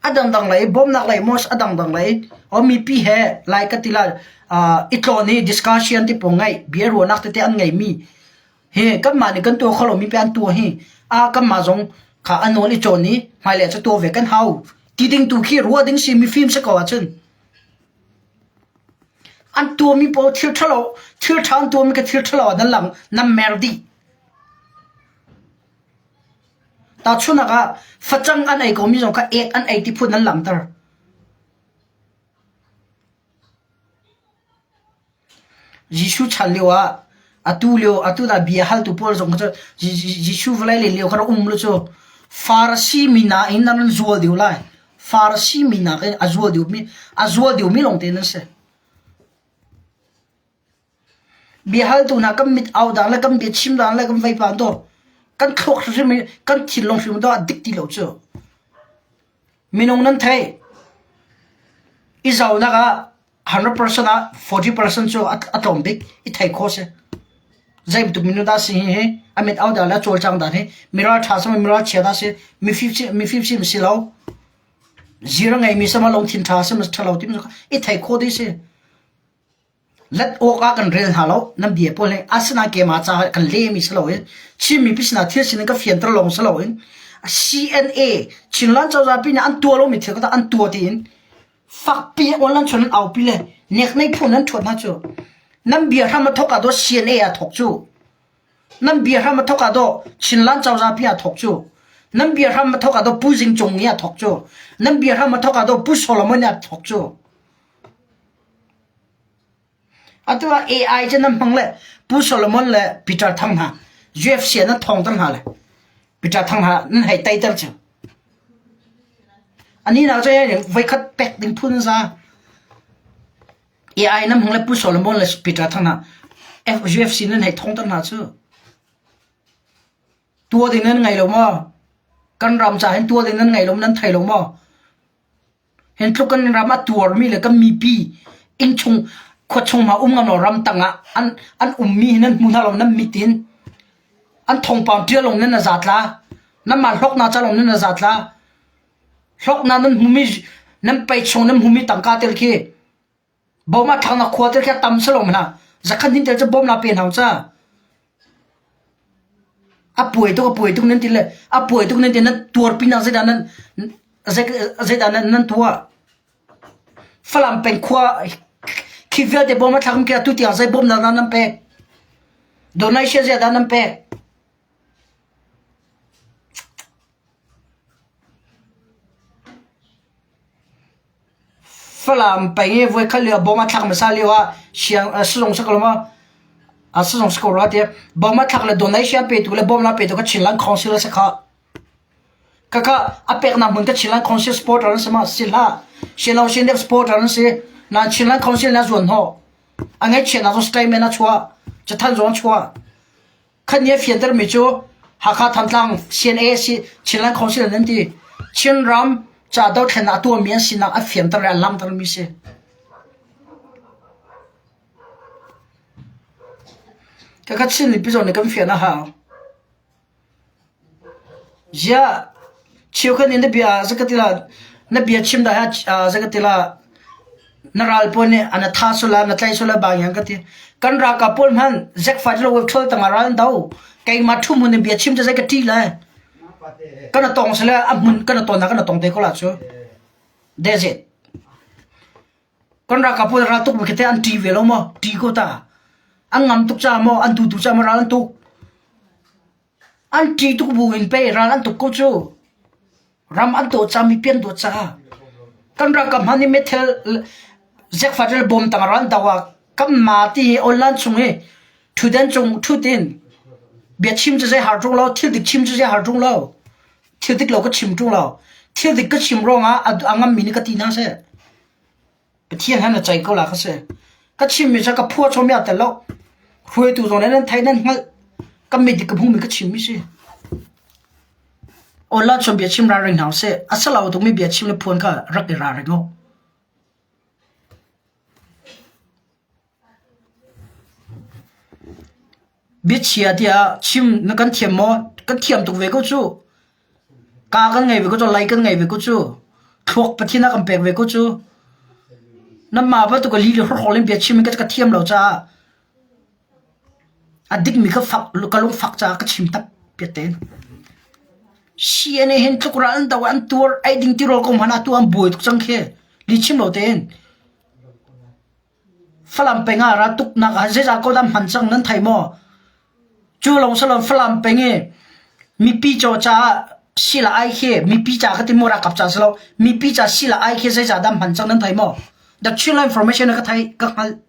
a dangdang lei bawmnak lei mos a dangdang lei o mipi he lai ka ti la i tlawn i discussion ti pawl ngeih bia ruahnak tete an ngeimi Hi kanmah nih kan tuah kho lomi pe an tuah hi a kanmah zong kha a nawl i cawn i hmailei cu tuah ve kan hau. Ti ding tu khi ruah ding si mifim si ko ahcun an tuahmi pawl thil ṭhalo thil ṭha an tuahmi kha thil ṭhalo ah nan lang nan mer dih. Tahchunhnak ah facang an ei komi zong kha ek an ei ti phun an langhter. Jesuh chan lio ah atu lio atu dah bia haltu pawl zong kha cu Jesuh vawlei len lio kha rak um lu cu Farasi mi nain an zual deuh lai. Farasi mi nakin a zual deuhmi a zual deuhmi lawngte nan si. Biahaltu hna kan mit au dan le kan bia chim dan le kan veipan to kan thluak hrimhrim i kan thinlung hrim to a dik ti lo cu. Minung nan thei. I zaunak ah 100% ah 40% cu a tlawm bik i thei kho si. Zei bantuk minung dah si hi hi a mit au dan le a cawlcang dan hi miral ṭha si maw miral chia dah si mifim si si lo. Zir a ngeimi si maw lungthin ṭha si maw ṭha lo timi i thei kho ding si. Let awk ah kan rel hna lo nan bia pawl hi asinain keimah caah kan lehmi si loin Chin mipi sinah thil sining ka fianter lawng si loin CNA Chinland cozah pi nih an tuah lomi thil kha an tuah tiin fakpi online chun an aupi le neknei phun nan ṭhuat hna cu nan bia hram a thawk ah dawh CNA aa thawk cu nan bia hram a thawk ah dawh Chinland cozah pi aa thawk cu nan bia hram a thawk ah dawh Pu Zing Cung nih aa thawk cu nan bia hram a thawk ah dawh Pu Solomon nih aa thawk cu Atu ah AI cu nan hmang le Pu Solomon le Peter Thang hna UFC ah nan thawngter hna le Peter Thang hna nan hei teiter cu. Ani nak cu voikhat pek ding phun za. AI nan hmang le Pu Solomon le Peter Thang hna UFC nan hei thawngter hna cu. Tua ding nan ngei lo maw? Kan ram ca hin tua ding nan ngei lo nan thei lo maw? Hin tluk kan ram a tuarmi le kan mipi innchung khuachung hna um ngam lo ramtang ah an an ummi hi nan hmu hna lo nan mit in an thawngpang ṭial lawng nan a zatla nanmah hlawknak ca lawng nan a zatla hlawknak nan hmumi nan pei chung nan hmumi tangka tel khi Bawm a thangnak khua te khi a tam selo mana zakhan hin tel cu bawm la pe hna ca. A puai tuk a puai tuk nan ti le a puai tuk nan ti nan tuar pi nak zeidah nan zeidah nan nan tuah. Falam peng khua khi vialte bawm a thlak khi atu tiang zei bawm na nan pek. Donation zeidah nan pek. Falam peng i voikhat lio bom a thlak hmasa lio ah siang sizung si ko lo maw? A sizung si ko rua tiah bom a thlak le donation petu le bawmnak petu kha Chinland Council a si khah. Khakha a peknak hmun kha Chinland Council supporter an si ma? Si hlah. Sino Chin supporter an si. Nain Chinland Council nih a zuan hnawh. A ngaihchiatnak zong statement a chuah. Cathanh zong a chuah. Khan nih a fiantermi cu Hakha Thantlang CNA si Chinland Council an ti. Chinram ca dothlennak a tuahmi an sinak a fianter le a langhtermi si. Khakha Chin mipi zong nih kan fian a hau. Ziah cheukhat nih na bia zakatila na bia chim dah zakatila na ral pawl nih an tha sula na tlai sula bang yang ka ti. Kan ralkap pawl hmanh zekfat lo web thol tangah ral an do. Keimah thu hmun in bia chim cu zei ka ṭih lai. Kan tong sila a hmun kan ton na kan tong te ko la cu. That's it. Kan ralkap pawl ral tuk khi te an ṭih ve lo maw? Ṭih ko ta. An ngam tuk caah maw? An duh tuk caah maw ral an tuk? An ṭih tuk bu in pei ral an tuk ko cu. Ram an dawt caah mipi an dawt caah. Kan ralkap hmanh nih meithal zekfat le bom tang ral an do ah kan ma ti hi online chung i ṭhutden cung ṭhut in bia chim cu zei har ṭung lo, thil dik chim cu zei har ṭung lo. Thil dik lo ka chim ṭung lo. Thil dik ka chim ruangah a ngammi nih ka ti hna seh. Pathian he na ceih ko la ka si. Ka chimmi cu ka phua chom ya tel lo. Hruaitu zong nih nan theih nan hngalh. Ka mit i ka hmuhmi ka chimmi si. Online chom bia chim ralring hna usih. A si lo tukmi bia chim le phuan kha rak i ralring u. Biachia tiah chim na kan thiam maw? Kan thiam tuk ve ko cu. Kaa kan ngei ve ko cu, lei kan ngei ve ko cu. Thluak Pathian a kan pek ve ko cu. Nanmah bantuk a li le hrawkhrol in bia chim in ka thiam lo caah a dikmi ka fak ka lungfak caah ka chim tak piat tein. CNA hin tluk ral an do an tuar ei ding tirawl ko hmanh ah tu an buai tuk cang khi. Li chim lo tein. Falam peng ah raltuknak ah zeizah ko dah hman cang nan thei maw? Cu lawng si lo Falam peng i mipi caw caah. Sila ai khi mipi ca ka ti maw ralkap ca si lo mipi ca sila ai khi zeicah dah hman cang nan thei maw? The Chinland Information ka thei ka hngalh.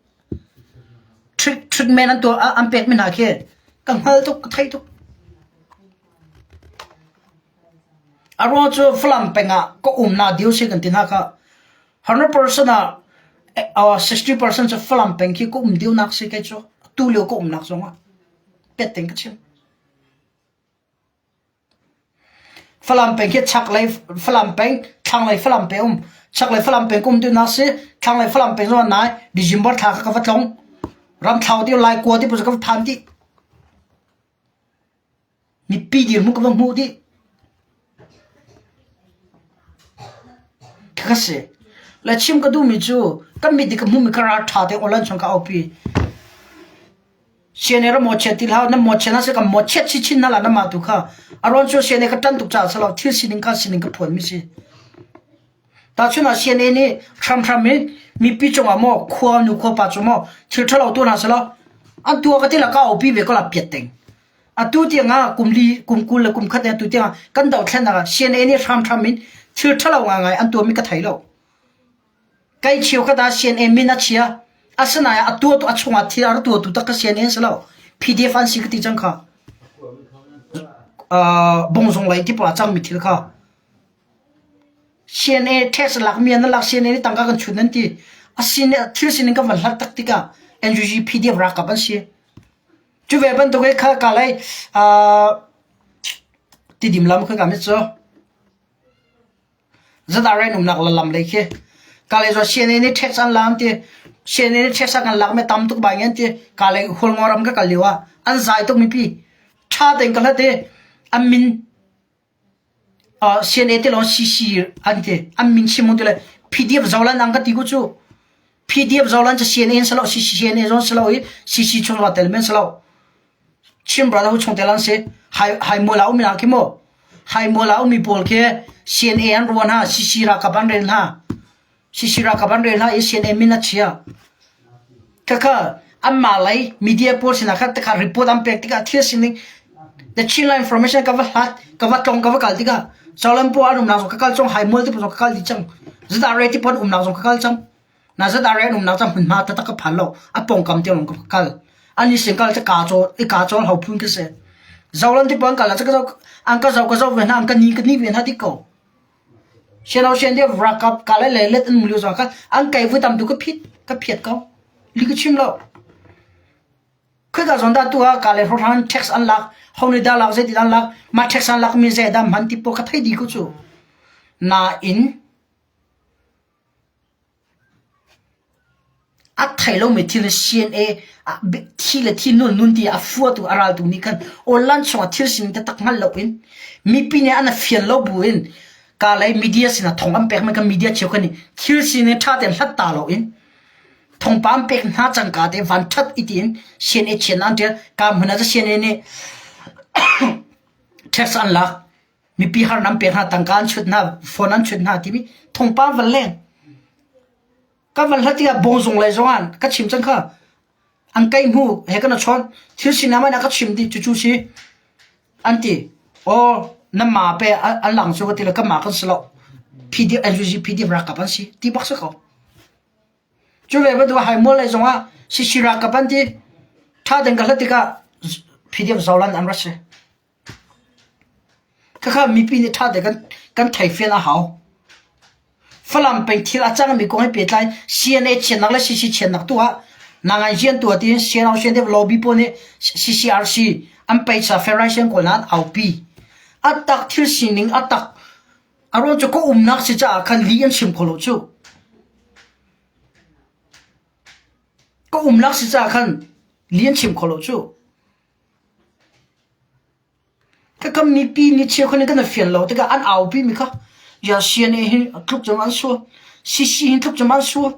Trick treatment an tuah an pek mi hna khi ka hngal tuk ka thei tuk. A ruang cu Falam peng ah ka umnak deu si kan ti hna kha 100% ah 60% cu Falam peng khi ka um deunak si kei cu tu lio ka umnak zong ah pet ting ka chim. Falam peng khi chaklei Falam peng, thlanglei Falam peng um. Chaklei Falam peng ka um tinak si, thlanglei Falam peng zong nai December thla kha ka va tlong. Ramthlau ti Laikua ti ka va phan dih. Mipi dirhmun ka va hmuh dih. Ka si. Le chim ka duhmi cu kan mit i ka hmuhmi kha ral ṭha tein online chung ka aupi. CNA ram mawchiat ti hlah, na mawchiat na si kan mawchiat chinchin hna lah na mah tu kha. A ruang cu CNA ka ṭan tuk caah si lo, thil sining kha sining ka phuanmi si. Tahchun ah CNA nih hramhram in mipi cungah maw khua nu khua pa cu maw thil ṭhalo tuah hna selaw an tuah ka ti la ka aupi ve ko la piat ting. Atu tiang ah kum li kum 20 le kum khat atu tiang ah kan dohthlennak ah CNA nih hramhram in thil ṭhalo ngaingai an tuahmi ka thei lo. Kai cheukhat ah CNA min a chia. Asinain a tuahtu a chungah thil a ra tuahtu tak ka CNA an si lo. PDF an si ka ti cang kha. Uh, bungzung lei ti pawl a cangmi thil kha. CNA tax lakmi an lak CNA nih tangka kan chut nan ti. A sin thil sining kan van hlat tak tikah NUG PDF ralkap an si. Cu ve bantuk i kha ka lei uh, tidim lam kha ka mit cu. Zadaren umnak la lam lei khi. Kale zo CNA nih tax an lam ti. CNA nih tax an lak me tam tuk bai ngen ti. Kale hualngo ram ka kal lio ah an zai tuk mipi. Tha tein ka hlat i an min uh, CNA te lawng CC an ti. An min chim ti le PDF zolan ang ka ti ku cu. PDF zolan cu CNA in salo CC CNA zong salo i CC chung la tel men salo. Chin Brotherhood chungtel an si. Hai Haimual ah um hna khi mu. Haimual ah ummi pawl khi CNA an ruan hna, CC ralkap an rel hna. CC ralkap an rel hna i CNA min a chia. Khakha anmah lei media pawl sinah khan takha report an pek tikah thil sining the Chin information ka va hlat, ka va tlong, ka va kal tikah Solan pawl an umnak zong ka kal cang, Haimual te pawl zong ka kal dih cang. Zidare ti pawl umnak zong ka kal cang. Nazat area an umnak cu hmunhma taktak ka phan lo. A pawngkam tiang lawng ka kal. An i sin kal cu kaa cawl, i kaa cawl hau phun ka si. Zolan ti pon kal ah cu an ka zoh ka zoh ve hna, an ka ni ka ni ve hna dik ko. Sian sian dia rakap ka le le let an mulu zong ka an kai vui tam tu ka phit ka phiat ko. Li ka chim lo. Khika zon da tu ah ka le hrohan tax an lak, ho ni da lak zei ti an lak, ma tax an lak mi zei da man ti po ka thei di ko cu. Na in A thei lomi thil CNA thi le thi nun nun ti a fuatu a raltu nih khan online chungah thil sining taktak hngal loin mipi nih an fian lo buin ka lei media sinah thong an pekmi kan media cheukhat nih thil sining ṭha tein hlat ta loin thongpa an pek hna cangka te van ṭhat i tiin CNA chian an ṭial ka hmun ah CNA nih tax an lak mipi har an pek hna tangka an chut hna phone an chut hna timi thongpang van leng ka van hlat tikah bawngzung lei zong ah ka chim cang kha an kai hmu he kana chawn thil sin ah ka chim di cucu si an ti aw na ma pe an lang cu ka ti le ka ma kan si lo PDF NUG PDF ralkap an si ti bak si ko cu ve bantuk hai mual lei zong ah CC ralkap an ti tha den ka hlat tikah PDF zolan an ra si Khakha mipi nih ṭha tein kan theifian a hau. Falam peng thil a cangmi kong he pehtlai CNA chiatnak le CC chiatnak tu ah nangan tuah tiin CNO CNDF lobby pawl nih CCRC an peisa Federation kawl hna an aupi. A tak thil sining a tak a ruang cu ka umnak si caah khan lih an chim kho lo cu. Ka umnak si caah khan lih an chim kho lo cu. Ka mipi nih cheukhat nih kan i fian lo tikah an aupi mi kha ya CNA hi tluk cem an sual, CC hi tluk cem an sual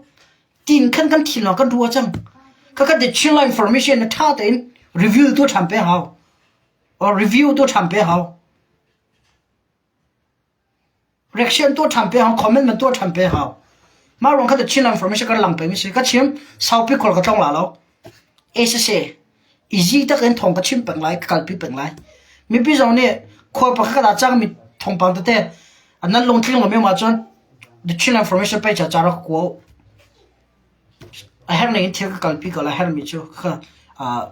tiin khan kan thin lawng kan ruah cang. Khakha the Chinland information na ṭha tein review tu ṭhan pe hau. Or review tu ṭhan pe hau. Reaction tuah ṭhan pe hau, comment man tuah ṭhan pe hau. Mah ruang kha Chin information kan lang peng si. Ka chim saupi khual ka tlong la lo. SSA easy tak in thong ka chim peng lai, ka kalpi peng lai. Mipi zong nih khua pakhat ah cang mi thong. Thawngpang tete nan lungtling lo mi ahcun The Chin Information page ah ca rak kua u. A herh ning in thil ka kalpi ko lai. A herhmi cu kha a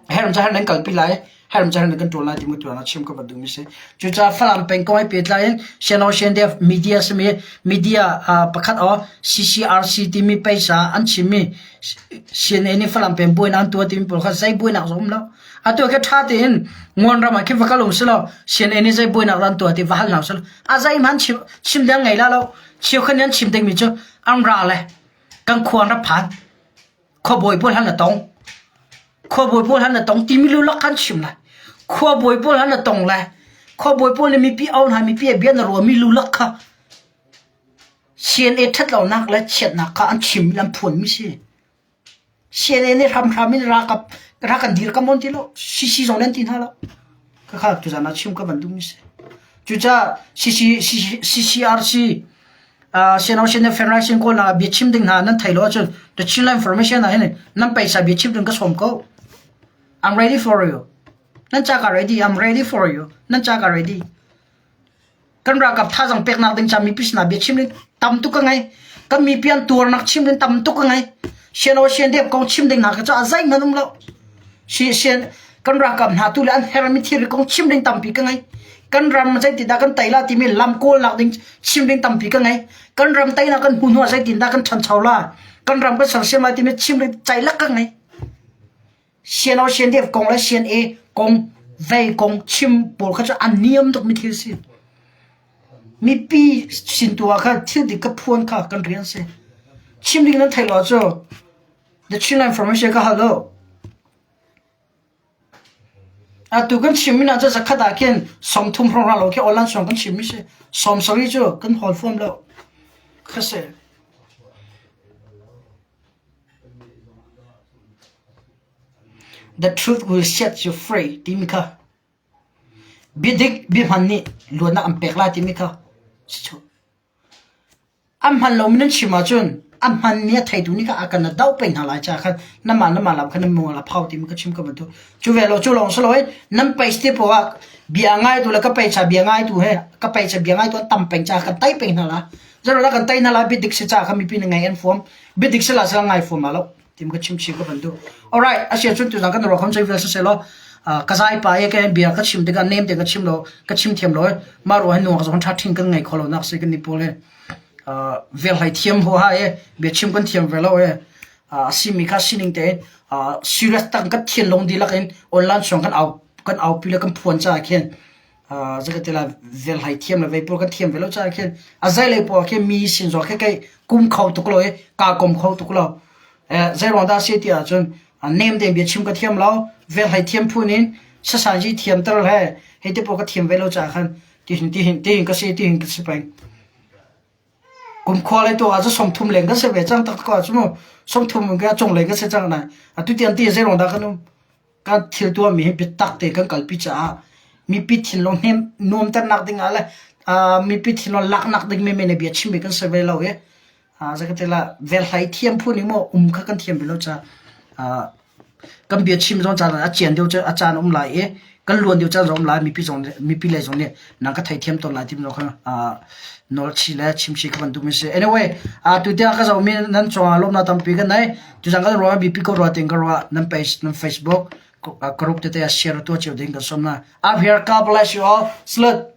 herh cu a herh ning kalpi lai. Herh cu a herh ning kan ṭuan lai timi tuan ah chim ka van duhmi si. Cucaah Falam peng kong he pehtlai in Seno Shendef media simi media pakhat aw CCRC timi page ah an chimmi CNA nih Falam peng buainak an tuah timi pawl kha zei buainak zong um lo. Atu khi ṭha tein Ngawn ram ah khin va kal um selaw CNA nih zei buainak dah an tuah ti va hal hna usih. A zeihmanh chim chim ding ngei la lo. Cheukhat nih an chim dingmi cu an ra le kan khua an rak phan. Khuabawi pawl han na tong. Khuabawi pawl han na tong timi lulak kan chim lai. Khuabawi pawl han na tong lai. Khuabawi pawl nih mipi au hna mipi a bia na ruahmi lulak kha CNA ṭhatlonak le chiatnak kha an chim an phuanmi si. CNA nih hramhram in ralkap rak kan dirkamh on ti lo. CC zong nan ti hna lo. Khakha tuzan ah chim ka van duhmi si. Cucaah CC, CCRC Siano Senior Federation kawl nak bia chim ding hna nan thei lo ahcun the Chinland Information ah hin nan paisa bia chim ding ka sawm ko. I'm ready for you. Nan ca ka ready. I'm ready for you. Nan ca ka ready. Kan ralkap thazang peknak ding ca mipi sinah bia chim ding tam tuk ka ngei. Kan mipi an tuarnak chim ding tam tuk ka ngei. Siano sian dep kong chim ding hna ka caah zeihmanh um lo. Si sian kan ralkap hna tu le an hermi thil kong chim ding tampi ka ngei. Kan ram zeitindah kan tei la timi lam kawlnak ding chim ding tampi ka ngei. Kan ram teinak kan hmu hnuah zeitindah kan ṭhancho la. Kan ram kan sersiam lai timi chim ding ceilak ka ngei. Siano sian kong le sian e kong vei kong chim pawl kha cu an niam tukmi thil si. Mipi sin tu ah khan thil dik ka phuan kha kan rian si. Chim ding nan theih lo cu the Chinland Information ka hal lo. Atu kan chim mi na cu zakhat ah khin 30 hrawng ra lo khi online song kan chim mi si. Som sari cu kan hawl fuam lo. Kha si. The truth will set you free timi kha biadik biahman nih luatnak an pek lai timi kha si cu. An hman lomi nan chim ahcun a hmanmi a theitu nih kha a kan doh peng hna lai caah khan nanmah nanmah lam khan nan mung a phau timi ka chim ka bantuk. Cu ve lo cu lawng si loin nan page te paoh ah bia ngaitu le ka page ah bia ngaitu he ka page ah bia ngaitu an tam peng caah kan tai peng hna la. Zeirah kan tai hna lai biadik si caah khan mipi nih ngai an fuam. Biadik si la sila ngai fuam la lo. Tim ka chim chih ka van duh. Alright, a sia cun tuzang kan ruah khom choi vel se law ka zai pa ye ke bia ka chim tikah nem te ka chim lo ka chim thiam lo ma ro han nuak zong tha thing kan ngai kholo nak se kan ni pole vel hai thiam ho ha e bia chim kan thiam ve lo e a simi kha sining te serious tak kan thian long di lak in online song kan au kan au pi le kan phuan cha khin zakatela vel hai thiam le vei pawl kan thiam ve lo cha khin a zai lei pawl khi mi sin zo khe kai kum kho tuk lo e ka kom kho tuk lo zei ruang dah si ti ahcun nem te bia chim ka thiam lo vel hai thiam phun in sasan ji thiam ter he hei te pawl ka thiam ve lo cha khan ti hin ti hin ti hin ka si ti hin ka si peng kum khua le tu ah cu 30 leng kan si ve cang tak ko cu mu 30 ka cung leng kan si cang nai atu tiang ti zei ruang dah kan um Kan thil tuahmi hi biatak tein kan kalpi caah mipi thinlung hnem nuamternak ding ah le mipi thinlung laknak ding menmen i bia chimmi kan si ve lo i zeikatila velhlei thiam phun in maw um kha kan thiam ve lo caah kan bia chim zong caan a cian deuh a caan um lai i kan luan deuh caan zong um lai mipi zong mipi lei zong nih nang ka theithiam tawn lai timi zong kha nawl chih le chim chih ka van duhmi si. Anyway, tu tiang ka zohmi nan cungah lawmnak tampi kan nei. Tuzan kan ruah bipi ko ruah ting ka ruah nan page nan Facebook group tete ah share tuah cio ding kan sawm na. I'm here. God bless you all. Salute.